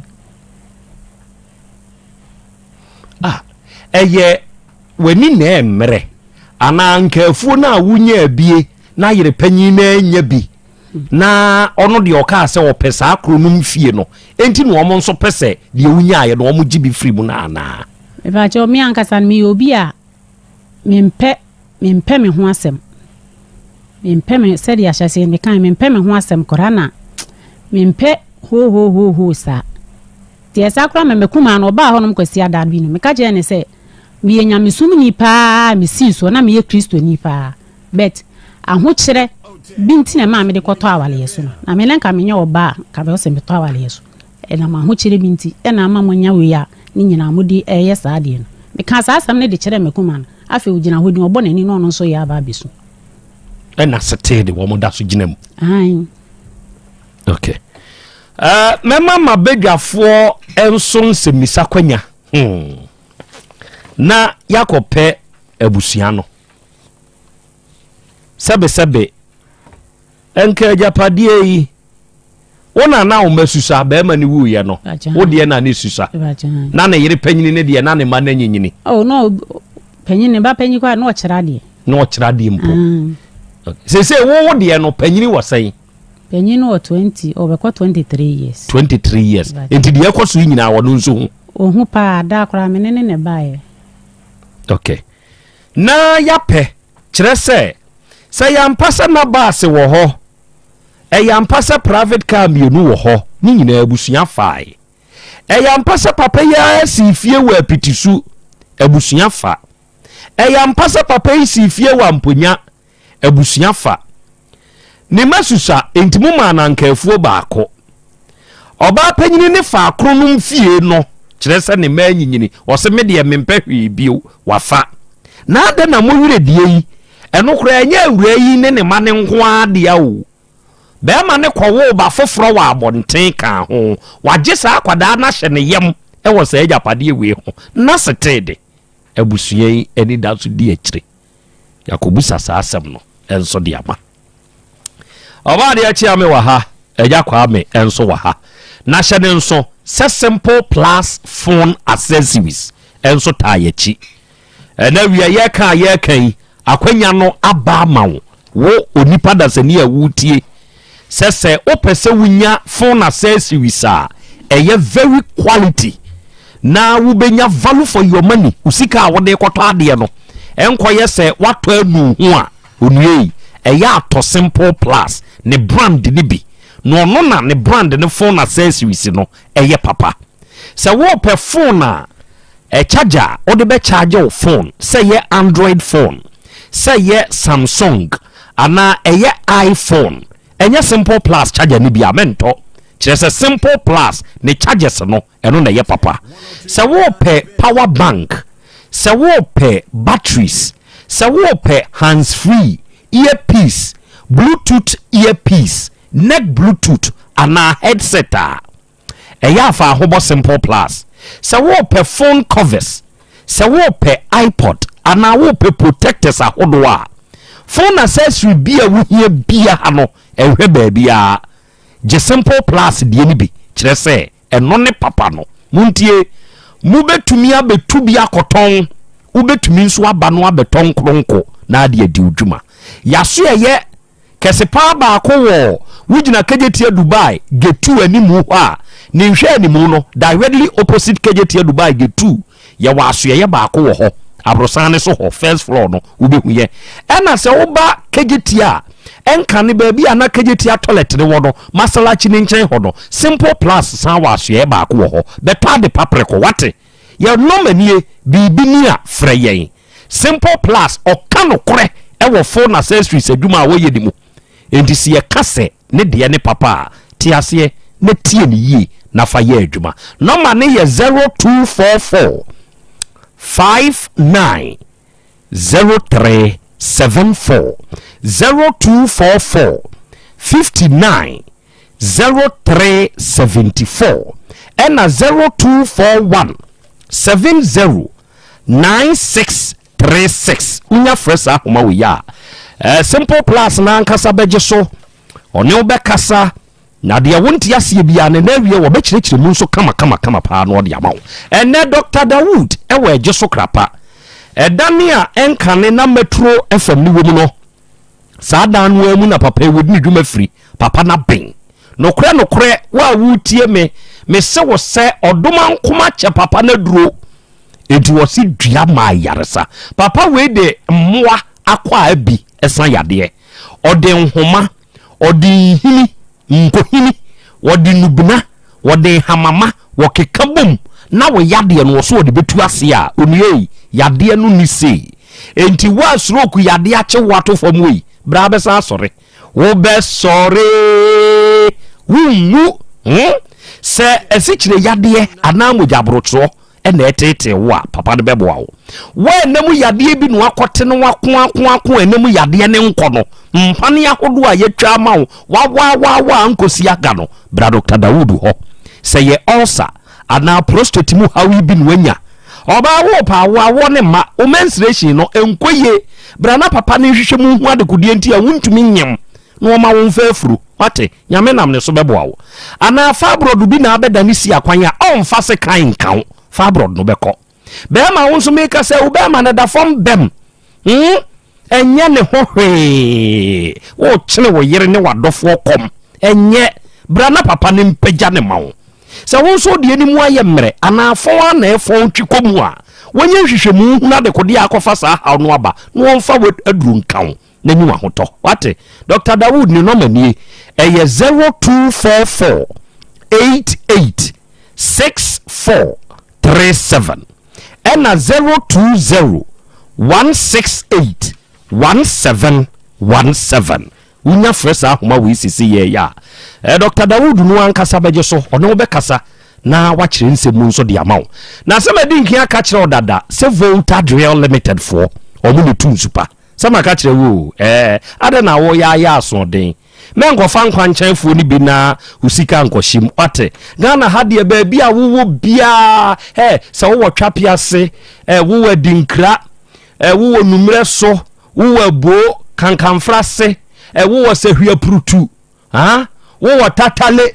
Ah, ɛyɛ w'ani na ɛmmerɛ anaa nka afuo no a wonyaa bie na yere panyin no anya bi na ɔno deɛ ɔkaa sɛ ɔpɛ saa kuro nom fie no enti na wɔn nso pɛ sɛ deɛ wonyaeɛ no wɔn gye bi firi mu no anaa? Mepakyɛw, me ankasa no meyɛ obi a mempɛ mempɛ me ho asɛm. Mempɛ me sɛdeɛ ahyɛseɛ no mekae mempɛ me ho asɛm koraa na mempɛ hoohoohoohoo saa. Nti ɛsaa koraa ma m'akumaa no ɔbaa hɔnom Kwasiada bi no meka kyerɛɛ no sɛ meyɛ nyamesomni paa a mesii soɔ na meyɛ Kristoni paa but ahokyerɛ bi nti na ɛmaa mede kɔtɔ awaleɛ so no na me na nka menyɛ ɔbaa a nka bɛwɔ sɛ metɔ awaleɛ so. Ɛnam ahokyerɛ bi nti na ama moanya wei a ne nyinaa mode reyɛ saa adeɛ no. Mekaa saa asɛm no de kyerɛɛ m'akumaa no. Afei ɔgyina hɔ din, ɔbɔ n'ani na ɔno nso reyɛ aba abɛsu. Ɛna setee de wɔn da so gyina mu. Aane. Okay. Uh, mɛma m'abadwafoɔ nso nsɛmmisa kwanya. Hmm. Na yɛakɔpɛ abusua no. Sɛbesɛbe Nka agyapadeɛ yi, wo na na wo mma susua, barima no wuiɛ no, wo deɛ na ne susua. Na ne yere panyini ne deɛ na ne mma no anyinyini. Oh, no, panyin ne ba panyin koraa na ɔkyerɛ adeɛ. Na ɔkyerɛ adeɛ mpo. Mm. Sese wo wo deɛ no panyini wɔ sɛn? Panyin no wɔ 20, ɔbɛkɔ 23 years. 23 years. Nti deɛ ɛkɔ so yi nyinaa ɔno nso hu. Ohu paa, da koraa me ne ne na ɛbaeɛ. Okay. Na yapɛ Kyerɛ sɛ, sɛ ɛyɛ ampa sɛ na baase wɔ hɔ, ɛyɛ ampa sɛ private car mmienu wɔ hɔ, ne nyinaa abusua fae. Ɛyɛ ampa sɛ papa yi ara sii fie wɔ Apitisu, abusua fa. Ɛyɛ ampa sɛ papa yi sii fie wɔ Amponya, abusua fa. Ne mma susua, enti momaa no anka afuo baako. Ɔbaa panyini ne faa kronom fie no, kyerɛ sɛ ne mma anyinyini, ɔse me deɛ mempɛ hwee bio, wafa. Na adɛn na mo werɛ die yi? Ɛno koraa ɛnyɛ awuraa yi ne ne mma no nko ara dea o. Barima no kɔwoo ba foforɔ wɔ abɔnten kaa ho, wagye saa akwadaa no ahyɛ ne yam wɔ saa agyapadeɛ wei ho, na setee de, abusua yi ani da so di akyire. Yɛakɔbisa saa asɛm no nso de ama. Ɔbaa deɛ kyea me wɔ ha, Agya Kwame nso wɔ ha. Na hyɛ ne nso sɛ Simple Plus phone accessories nso taa yɛakyi. Ɛna wia yɛka a yɛka yi, akwanya no aba ama wo, wo onipa dasani a woretie, sɛ sɛ wopɛ sɛ wonya phone accessories a ɛyɛ very quality na wobɛnya value for your money, wo sika a wode kɔtɔ adeɛ no ɛnkɔyɛ sɛ woatɔ anu ho a, onua yi, ɛyɛ atɔ Simple Plus ne brand no bi na ɔno na ne brand ne phone accessories no ɛyɛ papa. Sɛ wopɛ phone a charger a wode bɛcharge wo phone, sɛ ɛyɛ Android phone, sɛ ɛyɛ Samsung anaa ɛyɛ iPhone, ɛnyɛ Simple Plus charger no bi a, mɛntɔ. Kyerɛ sɛ Simple Plus ne chargers no, ɛno na ɛyɛ papa. Sɛ wopɛ power bank, sɛ wopɛ batteries, sɛ wopɛ hands free, earpiece, bluetooth earpiece, Neck Bluetooth anaa headset a, ɛyɛ a fa ahobɔ Simple Plus. Sɛ worepɛ phone covers, sɛ worepɛ iPod anaa worepɛ protectors ahodoɔ a, phone accessory bi a wohia biara no, ɛnhwɛ baabiara. Gye Simple Plus deɛ no bi, kyerɛ sɛ ɛno ne papa no. Montie, mobɛtumi abɛtu bi akɔtɔn, wobɛtumi nso aba no abɛtɔ nkoronko na ade adi wo dwuma. Yɛaso ɛyɛ Kɛse paa baako wɔ wogyina Kejetia Dubai gate 2 animu hɔ a, ne nhwɛanimu no, directly opposite Kejetia Dubai gate 2, yɛwɔ asoɛeɛ baako wɔ hɔ, aborosan no so hɔ, first floor no, wobɛhu yɛ. Ɛna sɛ woba Kejetia a, ɛnkane baabi a na Kejetia toilet no wɔ no, Masalachi no nkyɛn hɔ no, Simple Plus san wɔ asoɛeɛ baako wɔ hɔ. Bɛtɔ ade pa prɛko, wate? Yɛn nɔma nie, biribi ni a, frɛ yɛn. Simple Plus ɔka nokorɛ wɔ phone accessories adwuma a wɔyɛ no mu. Enti sɛ yɛka sɛ ne deɛ ne papa a, te aseɛ na tie no yie na fa yɛ adwuma. Nɔma no yɛ 0244 59 03 74, 0244 59 03 74 ɛna 0241 70 9636. Wonya frɛ saa ahoma wei a, eh, Simple Plus no ankasa bɛgye so, ɔne wo bɛkasa, na deɛ wonte aseɛ biara no na awie wɔbɛkyerɛkyerɛ mu nso kama kama kama paa na ɔde ama wo. Ɛnɛ Dr. Dawood ɛwɔ ɛgye so krapa ɛdane a ɛnkane na Metro FM ne wɔ mu no. Saa dan no ara mu na papa yi wɔdi ne dwuma firi. Papa no aben. Nokorɛ nokorɛ, wo a woretie me, mese wo sɛ ɔdomankoma kyɛ papa no aduro. Enti wɔse dua ma ayaresa. Papa wei de mmoa akwaa bi sa yadeɛ. Ɔde nhoma, ɔde nhini, nkohini, wɔde nnubena, wɔde nhamama, wɔkeka bom na wo yadeɛ no wɔso wɔde bɛtu aseɛ a, onua ei, yadeɛ no nni sei. Enti wo a stroke yadeɛ akye wo ato fam wei, bra bɛsan asɔre. Wobɛsɔre, wonwu. Hmm? Sɛ asikyire yadeɛ anaa mogya borotoroɔ na ɛreteetee wo a, papa no bɛboa wo. Wo a ɛna mu yadeɛ bi na wakɔte no wakoakoako a ɛna mu yadeɛ no nkɔ no, mpane ahodoɔ a yɛatwa ama wo, wawaawaawa nkɔsi aga no, bra Dɔkta Dawood hɔ. Sɛ yɛ ulcer anaa prostate mu haw yi bi na wanya, ɔbaa wo paa wo awoɔ ne mma, wo menstruation no nkɔ yie, bra na papa no nhwehwɛ mu nhu adekodeɛ nti a wontumi nyem na ɔma wo mfa afuro. Wate? Nyame nam ne so bɛboa wo. Anaa fibroid bi na abɛda ne si akwan a ɔmfa sekan nka wo. Fibroid no bɛkɔ. Bɛrima wo nso meka sɛ wo bɛrima no da fam bɛm. Hmm? Ɛnyɛ ne ho hwee. Wokyene wo yere ne w'adɔfoɔ kɔm. Ɛnyɛ. Bra na papa no mpagya ne ma wo. Sɛ wo nso deɛ no mu ayɛ mmerɛ anaa fɔn a na ɛfɔn twi kɔ mu a, wɔnyɛ nhwehwɛmu nhunu adekodeɛ a akɔfa saa haw no aba na wɔmfa w'aduro nka wo. na nyi w'ahotɔ. Wate? Dɔkta Dawood ne nɔma nie, ɛyɛ 0244 88 64 37 ɛna 020 168 1717. Wonya frɛ saa ahoma wei sisi yɛɛyɛ a, eh, Dɔkta Dawood no ankasa bɛgye so, ɔne wo bɛkasa na wakyerɛ nsɛm mu nso de ama wo. Na sɛ madi nkan aka kyerɛ wo dada sɛ Volta Drill Limited foɔ, wɔn na ɛtu nsu pa. Sɛ maka kyerɛ wo o, ɛɛ, adɛn na woyɛ ayɛ asoɔden? Mɛnkɔfa nkwankyɛnfoɔ no bi na wo sika nkɔhye mu, wate? Ghana ha deɛ, baabi a wowɔ biara, ɛ, sɛ wowɔ Twape ase, ɛ, wowɔ Adinkra, ɛ, wowɔ Nummerɛ so, wowɔ Aboo, Kankanfra ase, ɛ, wowɔ Sahwiapurutu, Ah, wowɔ Tatale,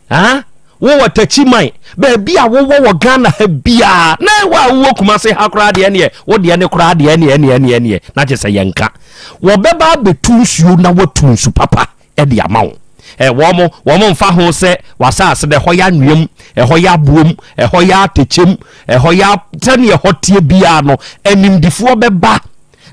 ah, wowɔ Takyiman, baabi a wowɔ wɔ Ghana ha biara, na ɛwɔ a wowɔ Kumase ha koraa deɛ neɛ, wo deɛ ne koraa deɛ neɛ neɛ neɛ neɛ, na kyerɛ sɛ yɛnka. Wɔbɛba abɛtu nsuo na wɔatu nsu papa de ama wo. Ɛ, wɔn, wɔn mfa ho sɛ w'asase no ɛhɔ yɛ anweam, ɛhɔ yɛ aboam, ɛhɔ yɛ atɛkyɛm, ɛhɔ yɛ sɛdeɛ ɛhɔ teɛ biara no, animdifoɔ bɛba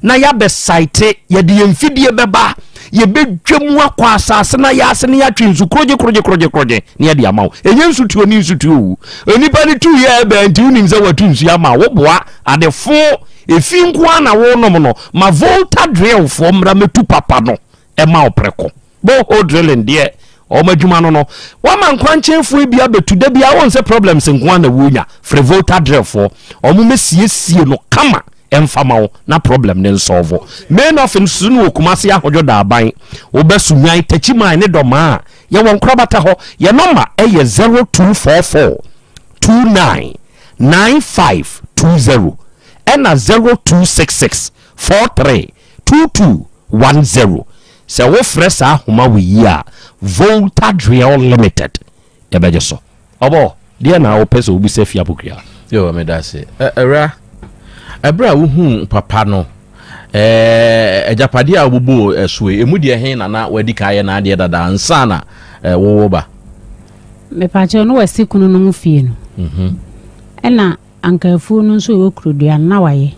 na yɛabɛ saete, yɛde yɛn mfidie bɛba, yɛbɛdwa mu akɔ asase na yɛase na yɛatwe nsu korogye korogye korogye korogye na yɛde ama wo. Ɛnyɛ nsutuo ne nsutuo o. Onipa no tu yɛ ɛbɛn nti wonim sɛ watu nsuo ama wo. Woboa adefo efi nko ara na wonom no. Ma Volta drillfoɔ mmra mɛtu papa no ɛma wo prɛko. Borehole drilling deɛ wɔn adwuma no no. Wama nkwankyɛnfoɔ bi abɛtu da biara wɔn sɛ problems nko ara na wonya. Frɛ Volta drillfoɔ wɔn mɛsiesie no kama. ɛmfa ma wo na problem ne nsɔɔvo. Main office no wɔ Kumase Ahodwo Daaban. Wobɛ Sunyan, Takyiman ne Dɔmaa a, yɛwɔ nkorabata hɔ. Yɛ nɔma ɛyɛ 0244 29 9520 ɛna 0266 43 2210. Sɛ wofrɛ saa ahoma wɔ yi a, Volta Drill Limited yɛbɛgye so. Ɔbɔ deɛ na wopɛ sɛ wobisa Fie Apokua. Yo, meda ase. Awura, ɛberɛ a wohuu papa no, agyapadeɛ a wobobɔɔ ɛsoɔ yi, ɛmu deɛ he na na wadi kan ayɛ n'adeɛ dada ansa na wowo ba? Mepakyɛw, no wasi kunu no ho fie no. Ɛna anka afuo no nso ɛwɔ Kurodua no na wayɛ.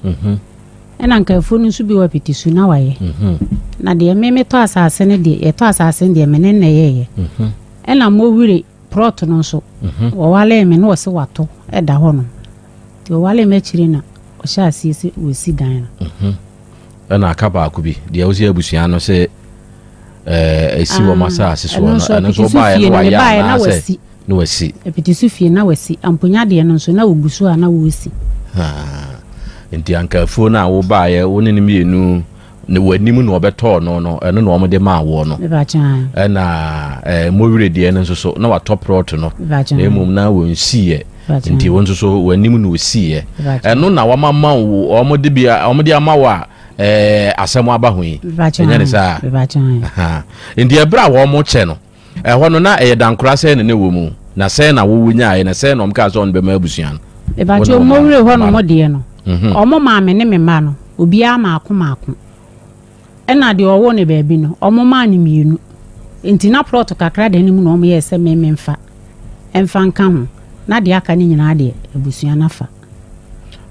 Ɛna anka afuo no nso bi wɔ Apitisu na wayɛ. Na deɛ me metɔ asase no deɛ, yɛtɔ asase no deɛ me ne na ɛyɛɛyɛ. Ɛna mowire prɔt no nso, wɔwalee me na wɔse wato ɛda hɔ nom. Nti wɔwalee me akyire na ɔhyɛ aseɛ sɛ wɔsi dan no. Ɛna aka baako bi deɛ wosi abusua no sɛ ɛsi wɔn asase soɔ no, ɛno nso wobaeɛ no wayɛ anaasɛ na wasi? Apitisu fie na wasi, Amponya deɛ no nso na wɔgu so a na wɔresi. Nti anka afuo no a wobaeɛ wo ne no mmienu ne w'anim na wɔbɛtɔɔ no no, ɛno na wɔde maa woɔ no? Ɛna mmɔwerɛ deɛ no nso so na watɔ prɔt no, na mmom na wɔnsiiɛ, nti wo nso so w'anim na ɔsiiɛ. Ɛno na wɔama wo, wɔde bi wɔde ama wo a asɛm aba ho yi, ɛnyɛ ne saa? Nti ɛberɛ a wɔn kyɛ no ɛhɔ no, na ɛyɛ dankora sɛn na na ɛwɔ mu, na sɛn na wowo nyaeɛ, na sɛn na wɔn kaa sɛ wɔn bɛma abusua no? Mepakyɛw, mmɔwerɛ hɔ nom deɛ no, ɔmo maa me ne me mma no obiara maako maako. Ɛna deɛ ɔwɔ no baabi no, ɔmo maa no mmienu. Nti na plot kakra da no mu na ɔmo yɛɛ sɛ me memfa ɛmfa nka ho, na deɛ aka no nyinaa deɛ abusua no afa.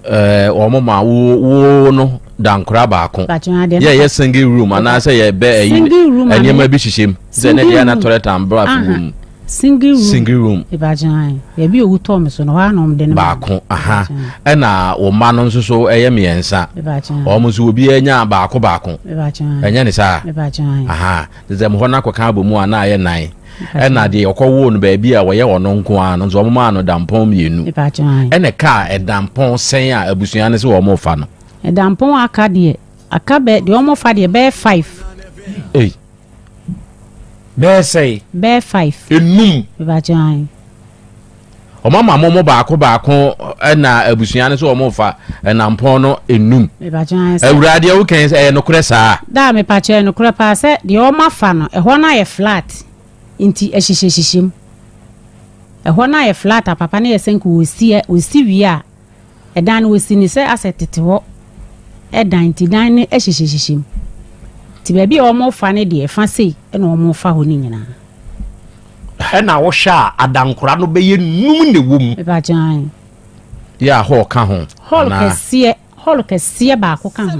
Wɔn ma wo wo no dankora baako yɛ yɛ single room anaasɛ yɛ bɛ ɛyi nneɛma bi hyehyɛ mu sɛ ne deɛ na toilet and bath wɔ mu? Single room. Single room. Ìbàjẹ́ baabi owu tɔɔ mi so no, hɔ ara na wɔn de no. Baako aha, ɛna wɔn mma no nso so ɛyɛ mmiɛnsa, wɔn nso obiara nya baako baako, ɛnyɛ ne saa? Aha, sɛ mo hɔ no akɔka abɔ mu a, na ayɛ nan. Ɛna deɛ ɔkɔwoo no baabi a wɔyɛ ɔno nko ara no nso, wɔn maa no dampɔn mmienu. Ɛna kaa ɛdampɔn sɛn a abusua no sɛ wɔn fa no? Ɛdampɔn aka deɛ, aka bɛ deɛ wɔn fa deɛ bɛyɛ five. Ei. Bɛyɛ sɛe? Bɛyɛ five. Enum. Ìbàjẹ́. Wɔn ama mo mo baako baako, ɛna abusua no sɛ wɔn fa ɛnampɔn no enum. Awurade, deɛ wokɛn sɛ ɛyɛ nokorɛ saa? Daa, mepakyɛ, nokorɛ paa sɛ deɛ wɔn afa no, ɛhɔ no ayɛ flat, nti ɛhyehyɛhyehyɛ mu. Ɛhɔ no ayɛ flat a papa no yɛ sɛ nka wɔsi wɔsi wie a, ɛdan no wɔsi ne sɛ asɛ tete hɔ ɛdan, nti dan no ɛhyehyɛhyehyɛ mu. Nti baabi a wɔn fa no deɛ, ɛfa sei ɛna wɔn fa hɔ no nyinaa. Ɛna wohwɛ a, adankora no bɛyɛ num na ɛwɔ mu. Mepakyɛ. Yɛ a hall ka ho? Hall kɛseɛ, hall kɛseɛ baako ka ho.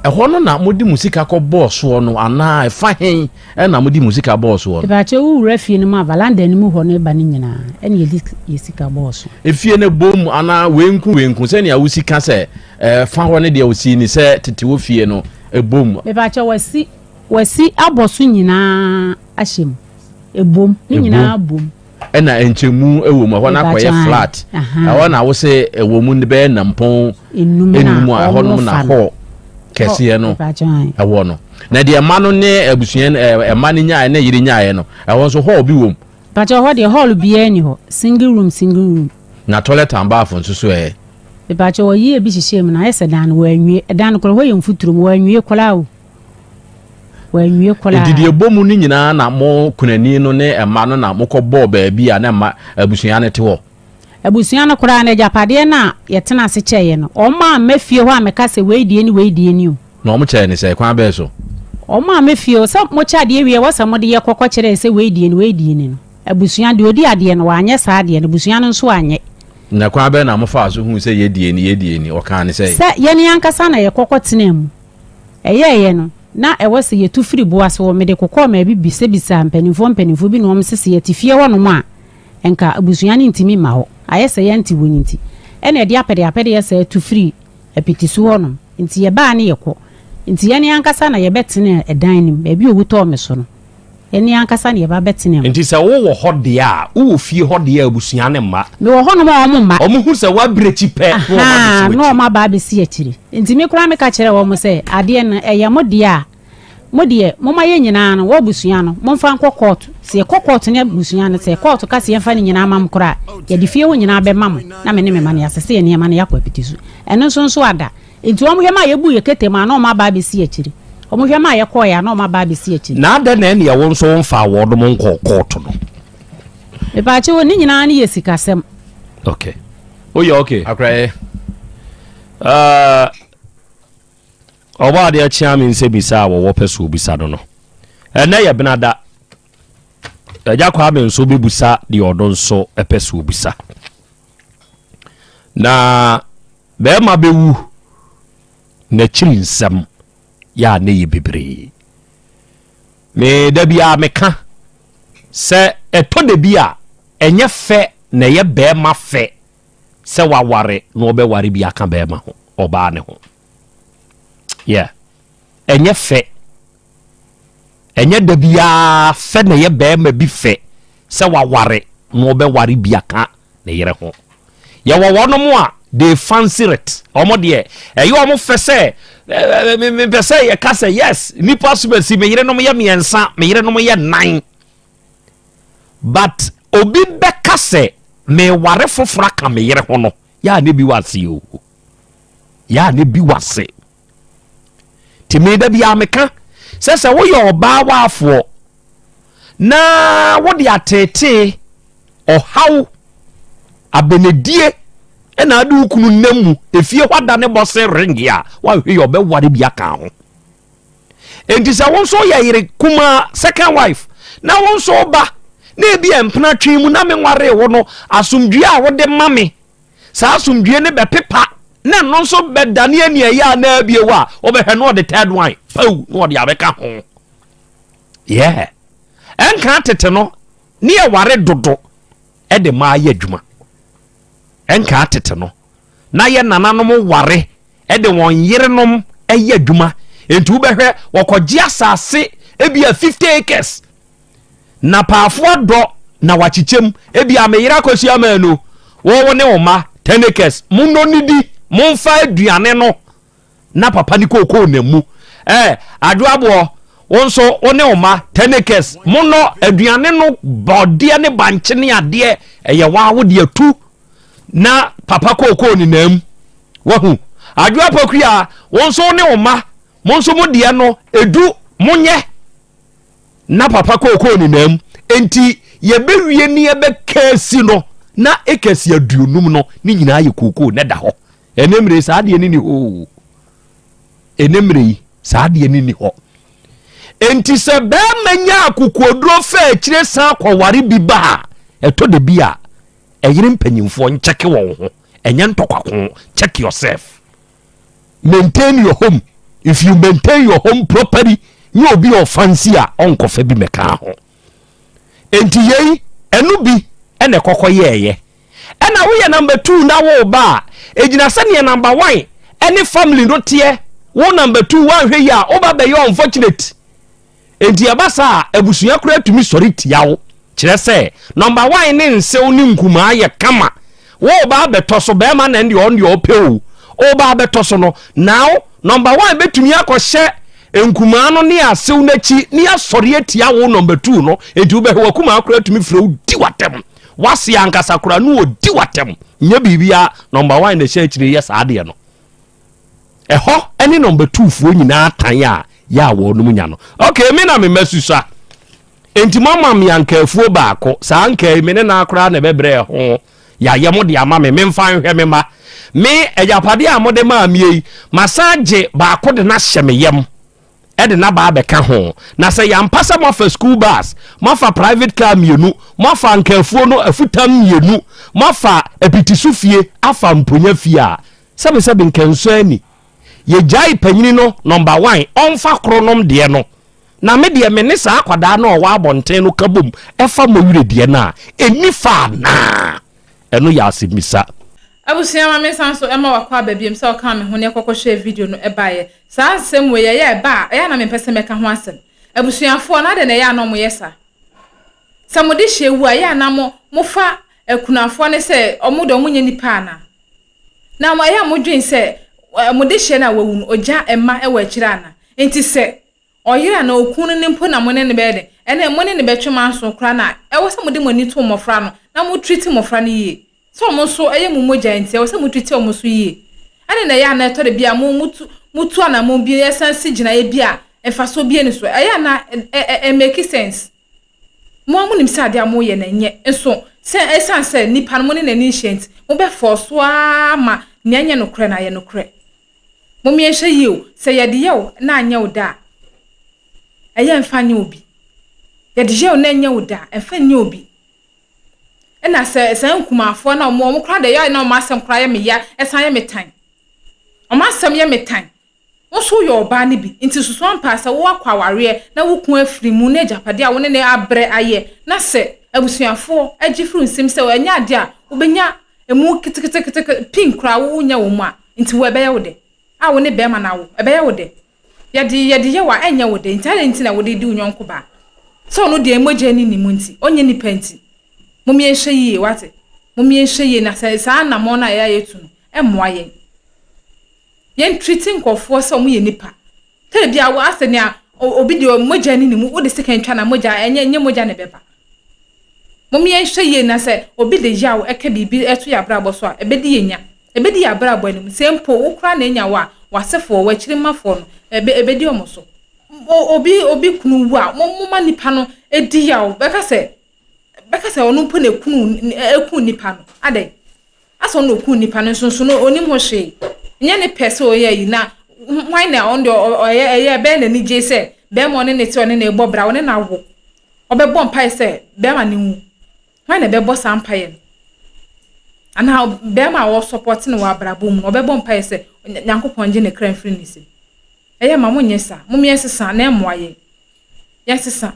Ɛhɔ no na mode mo sika kɔ bɔɔ soɔ no, anaa ɛfa hen ɛna mode mo sika bɔɔ soɔ no? Mepakyɛ, wowura fie no mu a, veranda no mu hɔ no ba no nyinaa ɛna yɛde yɛ sika bɔɔ so. Efie no bom anaa wenku wenku, sɛnea wosi ka sɛ ɛfa hɔ no deɛ, osii ne sɛ tete wɔ fie no ɛbom? Mepakyɛ, wasi abɔ so nyinaa ahyɛ mu, ebom ne nyinaa bom. Ɛna nkyɛmu ɛwɔ mu, ɛhɔ no akɔyɛ flat. Ɛhɔ na wosɛ ɛwɔ mu no bɛyɛ nampɔn enum a, ɛhɔ nom na hall kɛseɛ no ɛwɔ no. Na deɛ ɛma no ne abusua ɛma no nyaeɛ ne yere nyaeɛ no, ɛhɔ nso hall bi wɔ mu? Pakyɛ, hɔ deɛ hall biara ni hɔ, single room, single room. Na toilet and bath nso so ɛ? Mepakyɛ, wɔyi ebi hyehyɛ mu na ayɛ sɛ dan no wɔanwie. Ɛdan no koraa hɔ yɛ mfuturo mu, wɔanwie koraa o, wɔanwie koraa. Nti deɛ ɛbɔ mu no nyinaa na mo kunani no ne ɛma no na mokɔ bɔɔ baabi a na ɛma abusua no te hɔ? Abusua no koraa no, agyapadeɛ no a yɛtena ase kyɛeɛ no, wɔn a mma fie hɔ a meka sɛ wei deɛ ni, wei deɛ ni o. Na wɔn kyɛɛ ne sɛ kwan bɛɛ so? Wɔn a mma fie hɔ sɛ mokyɛ adeɛ wie wɔ sɛ mode yɛ kɔkɔ kyerɛɛ sɛ wei deɛ ni, wei deɛ ni no, abusua deɛ ɔdi adeɛ no wɔanyɛ saa adeɛ no, abusua no nso anyɛ. Na kwan bɛɛ na mofaa so huu sɛ yɛdie ni, yɛdie ni? Ɔkaa ne sɛ? Sɛ yɛn ankasa na yɛkɔkɔ tenaa mu. Ɛyɛeɛ no, na ɛwɔ sɛ yɛtu firi boa so. Mede kokɔɔ maabi bisabisaa mpanimfoɔ mpanimfoɔ bi na wɔn sɛ sɛ yɛte fie hɔnom a, nka abusua no ntumi mma hɔ. Ayɛ sɛ yɛnte hɔ no nti, ɛna ɛde apɛdeapɛdeɛ saa tu firi apiti so hɔnom. Nti yɛbaa ne yɛkɔ. Nti yɛn ankasa na yɛbɛtenaa ɛdan no mu, baabi a owu tɔɔ me so no. Yɛne ankasa na yɛba bɛtena mu. Nti sɛ wowɔ hɔ deɛ a, wowɔ fie hɔ deɛ a abusua no mma. Mewɔ hɔnom a wɔn mma. Wɔn hu sɛ woabirekyi pɛ na wɔn Ahaa, abɛsi na w'akyi. wɔn aba abɛsi akyire. Nti me koraa meka kyerɛɛ wɔn sɛ, adeɛ no, ɛyɛ mo deɛ a, mo deɛ, momma yɛn nyinaa no, wɔ abusua no, momfa nkɔ kɔɔto. Sɛ yɛkɔ kɔɔto ne abusua no, sɛ kɔɔto ka sɛ yɛmfa ne nyinaa mma mo koraa a, yɛde fie hɔ nyinaa bɛma mo, na me ne me mma no, yɛasese yɛn nneɛma na yɛakɔ apiti so. Ɛno nso nso ada. Enti wɔn hwɛ maa yɛbuu yɛn kɛtɛ mu a, na wɔn aba abɛsi akyire. Wɔn hwɛ maa yɛkɔeɛ a, na wɔn aba abɛsi akyire. Na adɛn na ɛnneɛ wo nso womfaa wɔnom nkɔɔ kɔɔto no? Mepaakyɛw o, ne nyinaa no yɛ sikasɛm. Okay. Woyɛ okay? Akoraeɛ. Uh, ɔbɔ adeɛ kyea me nsɛmisa a wɔwɔ pɛ so obisa no no. Ɛnɛ yɛ benada. Agya Kwame nso bɛbusa deɛ ɔno nso ɛpɛ so obisa. Na Bɛɛma bɛwu n'akyiri nsɛm yɛ a ne yɛ bebree. Me da biara meka sɛ ɛtɔ da bi a ɛnyɛ fɛ na ɛyɛ bɛɛma fɛ sɛ waware na ɔbɛware bi aka bɛɛma ho ɔbaa ne ho. Yeah. Ɛnyɛ fɛ. Ɛnyɛ da biara fɛ na ɛyɛ bɛɛma bi fɛ sɛ waware na ɔbɛware bi aka ne yere ho. Yɛwɔ wɔnom a they fancy it. Wɔn deɛ ɛyɛ wɔn fɛ sɛ mepɛ sɛ yɛka sɛ yes nipa so bɛsi me yerenom yɛ mmiɛnsa me yerenom yɛ nnan but obi bɛka sɛ meware foforɔ aka me yere ho no yɛ a ne bi wɔ ase o yɛ a ne bi wɔ ase nti me da biara meka sɛ sɛ woyɛ ɔbaa waafoɔ na wode ateetee ɔhaw abɛnɛdie ɛna ade wo kunu nam mu efie hɔ ada ne bɔse ringe a woahwɛ yɛ ɔbɛware bi aka ho enti sɛ wo nso yɛ yere kumaa second wife na wo nso ba na ebi mpena twe mu na menwaree wo no asomdwie a wode ma me Saa asomdwie no bɛpepa na ɛno nso bɛdane ani ɛyɛ a na abie wɔ a wobɛhwɛ na ɔde third one paw na ɔde abɛka ho. Yeah. Ɛnka tete no ne yɛware dodo ɛde maa yɛ adwuma. Ɛnka tete no na yɛ nananom ware ɛde wɔn yerenom ɛyɛ adwuma. Enti wobɛhwɛ wɔkɔgye asase ebi a 50 acres Na paafo adɔ na wakyekyɛm. Ebia me yere akɔsi amanu, wo wo ne wo mma, ten acres, monnɔ nnidi, momfa aduane no na papa ne kookoo na mu. Eh, Adwo Aboɔ, wo nso wo ne wo mma, ten acres, monnɔ aduane no, bɔdeɛ ne bankye ne adeɛ, ɛyɛ waa wo deɛ tu na papa kookoo nenam mu. Wahu? Adwo Apokua, wo nso wo ne wo mma, mo nso mo deɛ no, edu, monyɛ. Na papa kookoo nenam mu. Enti yɛbɛwie ne yɛbɛkɛsi no na ekɛsi aduonum no ne nyinaa yɛ kookoo na ɛda hɔ. Ɛnɛ mmerɛ yi saa adeɛ no ni hɔ o. Ɛnɛ mmerɛ yi saa adeɛ no ni hɔ. Enti sɛ bɛrima nya akokoɔduro fɛ akyire san kɔware bi ba a, ɛtɔ da bi a ɛyere mpanyinfoɔ nkyɛke wɔn ho, ɛnyɛ ntɔkwako, check yourself. Maintain your home. If you maintain your home properly, nyɛ obi a ɔfansi a ɔnkɔfa bi mɛka ho. Enti yei ɛno bi ɛna ɛkɔkɔ yɛɛyɛ. Ɛna woyɛ number two na wo ba a, ɛgyina sɛdeɛ number one ɛne family no teɛ. Wo number two woanhwɛ yie a, woba bɛyɛ unfortunate. Enti ɛba saa a, abusua koraa tumi sɔre tia wo. Kyerɛ sɛ, number one ne nsew ne nkumaa yɛ kama. Wo ba abɛtɔ so, bɛrima na ɛndeɛ ɔno deɛ ɔpɛ o. Wo ba abɛtɔ so no, now number one bɛtumi akɔhyɛ nkumaa no ne asew no akyi ne asɔre atia wo number two no. Enti wobɛhwɛ w'akumaa koraa tumi frɛ wo di w'atɛm. W'ase ankasa koraa no ɔdi w'atɛm. Nyɛ biribiara, number one na ɛhyɛ akyire yɛ saa adeɛ no. Ɛhɔ ne number two foɔ nyinaa tan a yɛ a wɔnom nya no. Okay, me na me mma susua. Enti mo ama me ankaafuo baako. Saa ankaa yi me ne naa koraa na ɛbɛbrɛ ho. Yɛayɛ mo de ama me, memfa nhwɛ me mma. Me agyapadeɛ a mode maa me yi, masan gye baako de no ahyɛ me yam de no aba abɛka ho. Na sɛ yɛampa sɛ moafa school bus, moafa private car mmienu, moafa ankaafuo no afutam mmienu, moafa apitiso fie, afa mponya fie a, Sɛbesɛbe nkɛnsɔ ani. Yɛgyae panyini no number one ɔmfa koro nom deɛ no na me deɛ me ne saa akwadaa no a ɔwɔ abɔnten no ka bom ɛfa mɔwerɛ deɛ no a ɛnni fa anaa? Ɛno yɛ asɛmmisa. Abusua ma me nsan so ɛma wakɔ aba biom sɛ ɔkaa me ho ne ɛkɔkɔ hwɛɛ video no ɛbaeɛ. Saa nsɛm wei ɛyɛ ɛba a ɛyɛ a na mempɛ sɛ mɛka ho asɛm. Abusuafoɔ no, adɛn na ɛyɛ a na wɔyɛ saa? Sɛ mo dehyeɛ wu a, ɛyɛ a na mo, mofa akunafoɔ no sɛ wɔn deɛ wɔnyɛ nnipa anaa? Na ɛyɛ a modwen sɛ mo dehyeɛ no a wawu no, ɔgya mma wɔ akyire anaa? Enti sɛ ɔyere anaa okunu no mpo na mo ne no bɛyɛ dɛn? Ɛnneɛ mo ne no bɛtwe manso koraa no a, ɛwɔ sɛ mode mo ani to mmɔfra no na mo treat mmɔfra no yie. Sɛ wɔn nso yɛ mo mogya nti, ɛwɔ sɛ mo treat wɔn nso yie. Ɛnne na ɛyɛ a na ɛtɔ da bi a mo motu motu anammɔn bi san si gyinaeɛ bi a mfasoɔ biara nni so. Ɛyɛ a na ɛ ɛ ɛmmake sense. Mo ara monim sɛ adeɛ a moreyɛ no ɛnyɛ, nso sɛ ɛsiane sɛ nipa no mo ne n'ani nhyia nti, mobɛfɔɔso ara ma nea ɛnyɛ nokorɛ no ayɛ nokorɛ. Mommyɛnhwɛ yie o, sɛ yɛde yɛ wo na anyɛ wo dɛ a, ɛyɛ a mfa nyɛ obi. Yɛde yɛ wo na ɛnyɛ wo dɛ a, mfa nyɛ obi. Ɛna sɛ saa nkumafoɔ no a wɔn wɔn koraa deɛ ɛyɛ a na wɔn asɛm koraa yɛ me ya, ɛsan yɛ me tan. Wɔn asɛm yɛ me tan. Wo nso woyɛ ɔbaa no bi, nti susu ampa sɛ woakɔ awareɛ na wo kunu afiri mu na agyapadeɛ a wo ne no abrɛ ayɛ na sɛ abusuafoɔ gye firi wo nsam sɛ ɛnyɛ adeɛ a wobɛnya ɛmu ketekete pin koraa wonnya wɔ mu a, nti wo ɛbɛyɛ wo dɛ? A wo ne bɛrima no awo, ɛbɛyɛ wo dɛ? Yɛde yɛde yɛ wo a ɛnyɛ wo dɛ, nti adɛn nti na wode di wo yɔnko baa? Sɛ ɔno deɛ mogya nni ne mu nti, ɔnyɛ nipa nti. Mom yɛnhwɛ yie, wate? Mom yɛnhwɛ yie na sɛ saa anammɔn no a ɛyɛ a yɛtu no, ɛmmoa yɛn. Yɛn treat nkurɔfoɔ sɛ wɔn yɛ nipa. Tɛrɛ bi a wo asɛ nea obi deɛ mogya ni ne mu wode sekan twa na mogya ɛnyɛ ɛnyɛ mogya na ɛbɛba. Mom yɛn hwɛ yie na sɛ obi de yaw ɛka biribi ɛto yɛ abrabɔ so a ɛbɛdi yɛn nya. Ɛbɛdi yɛ abrabɔ anim. Sɛ mpo wo koraa na anya wo a w'asefoɔ w'akyirimmafoɔ no ɛbɛ ɛbɛdi wɔn so. Obi obi kunu wu a mo moma nipa no ɛdi yaw bɛka sɛ bɛka sɛ ɔno mpo na ɛkunu ɛku nipa no adɛn. Asɛ ɔno na okuu nipa no nso nso no onim ho hwee. Ɛnyɛ ne pɛ sɛ ɔyɛ ayi na hwan na ɔno deɛ ɔyɛ ɛyɛ ɛbɛyɛ n'ani gye sɛ bɛrima ɔne ne te ɔne ne bɔ bra ɔne no awo. Ɔbɛbɔ mpaeɛ sɛ bɛrima no nwu. Hwan na ɛbɛbɔ saa mpaeɛ no? Anaa bɛrima a ɔsɔpɔte no wɔ abrabɔ mu no ɔbɛbɔ mpaeɛ sɛ Nyankopɔn gye ne kra mfiri ne nsam. Ɛyɛ ma monyɛ saa. Mom yɛnsesa na ɛmmoa yɛn. Yɛnsesa,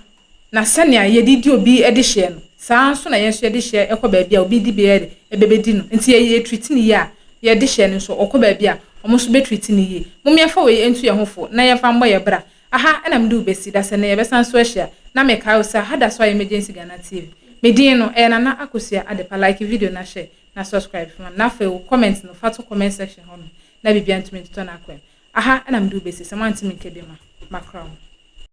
na sɛnea yɛde di obi dehyeɛ no, saa ara nso na yɛn nso yɛde hyeɛ kɔ baabi a obi de bi yɛ de bɛbɛdi no. Nti yɛ yɛ treat no yie a, yɛ dehyeɛ no nso ɔkɔ baabi a, wɔn nso bɛ treat no yie. Mom yɛmfa wei nto yɛn ho fo na yɛmfa mmɔ yɛn bra. Aha na mede wo bɛsi, dasɛ nnɛ yɛbɛsan nso ahyia. Na mekae wo sɛ aha da so ayɛ Emergency Ghana TV. Me din no, ɛyɛ Nana Akosua Adepa. Like video na share na subscribe ma me. Na afei wo comment no, fa to comment section hɔ nom na biribiara ntumi ntotɔ n'akwan mu. Aha na mede wo bɛsi, sɛ moante me nka biom a, makra mo.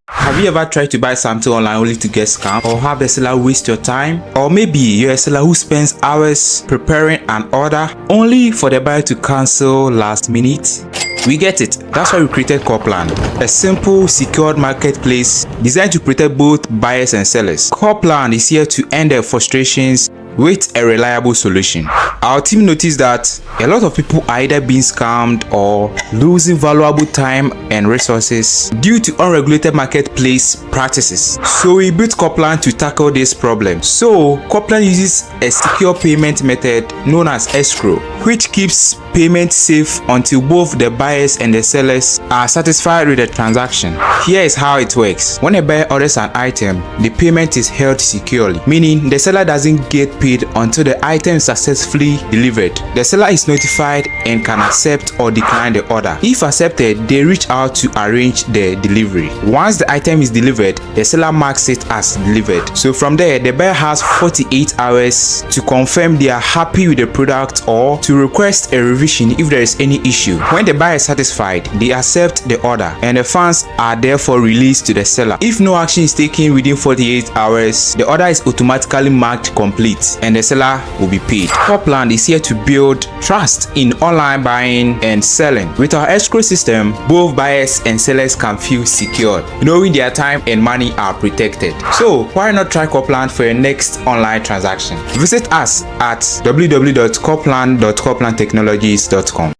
Have you ever tried to buy something online only to get scammed or have the seller waste your time? Or maybe you're a seller who spends hours preparing an order only for the buyer to cancel last minute? We get it. That's why we created Corplan, a simple, secured marketplace designed to protect both buyers and sellers. Corplan is here to end the frustrations with a reliable solution. Our team noticed that a lot of people are either being scammed or losing valuable time and resources due to unregulated marketplace practices. So we built Coplan to tackle this problem. So Coplan uses a secure payment method known as escrow, which keeps payment safe until both the buyers and the sellers are satisfied with the transaction. Here is how it works. When a buyer orders an item, the payment is held securely, meaning the seller doesn't get paid until the item is successfully delivered. The seller is notified and can accept or decline the order. If accepted, they reach out to arrange the delivery. Once the item is delivered, the seller marks it as delivered. So from there, the buyer has 48 hours to confirm they are happy with the product or to request a revision if there is any issue. When the buyer is satisfied, they accept the order and the funds are therefore released to the seller. If no action is taken within 48 hours, the order is automatically marked complete and the seller will be paid. Copland is here to build trust in online buying and selling. With our escrow system, both buyers and sellers can feel secured, knowing their time and money are protected. So why not try Copland for your next online transaction? Visit us at www.copland.coplandtechnologies.com.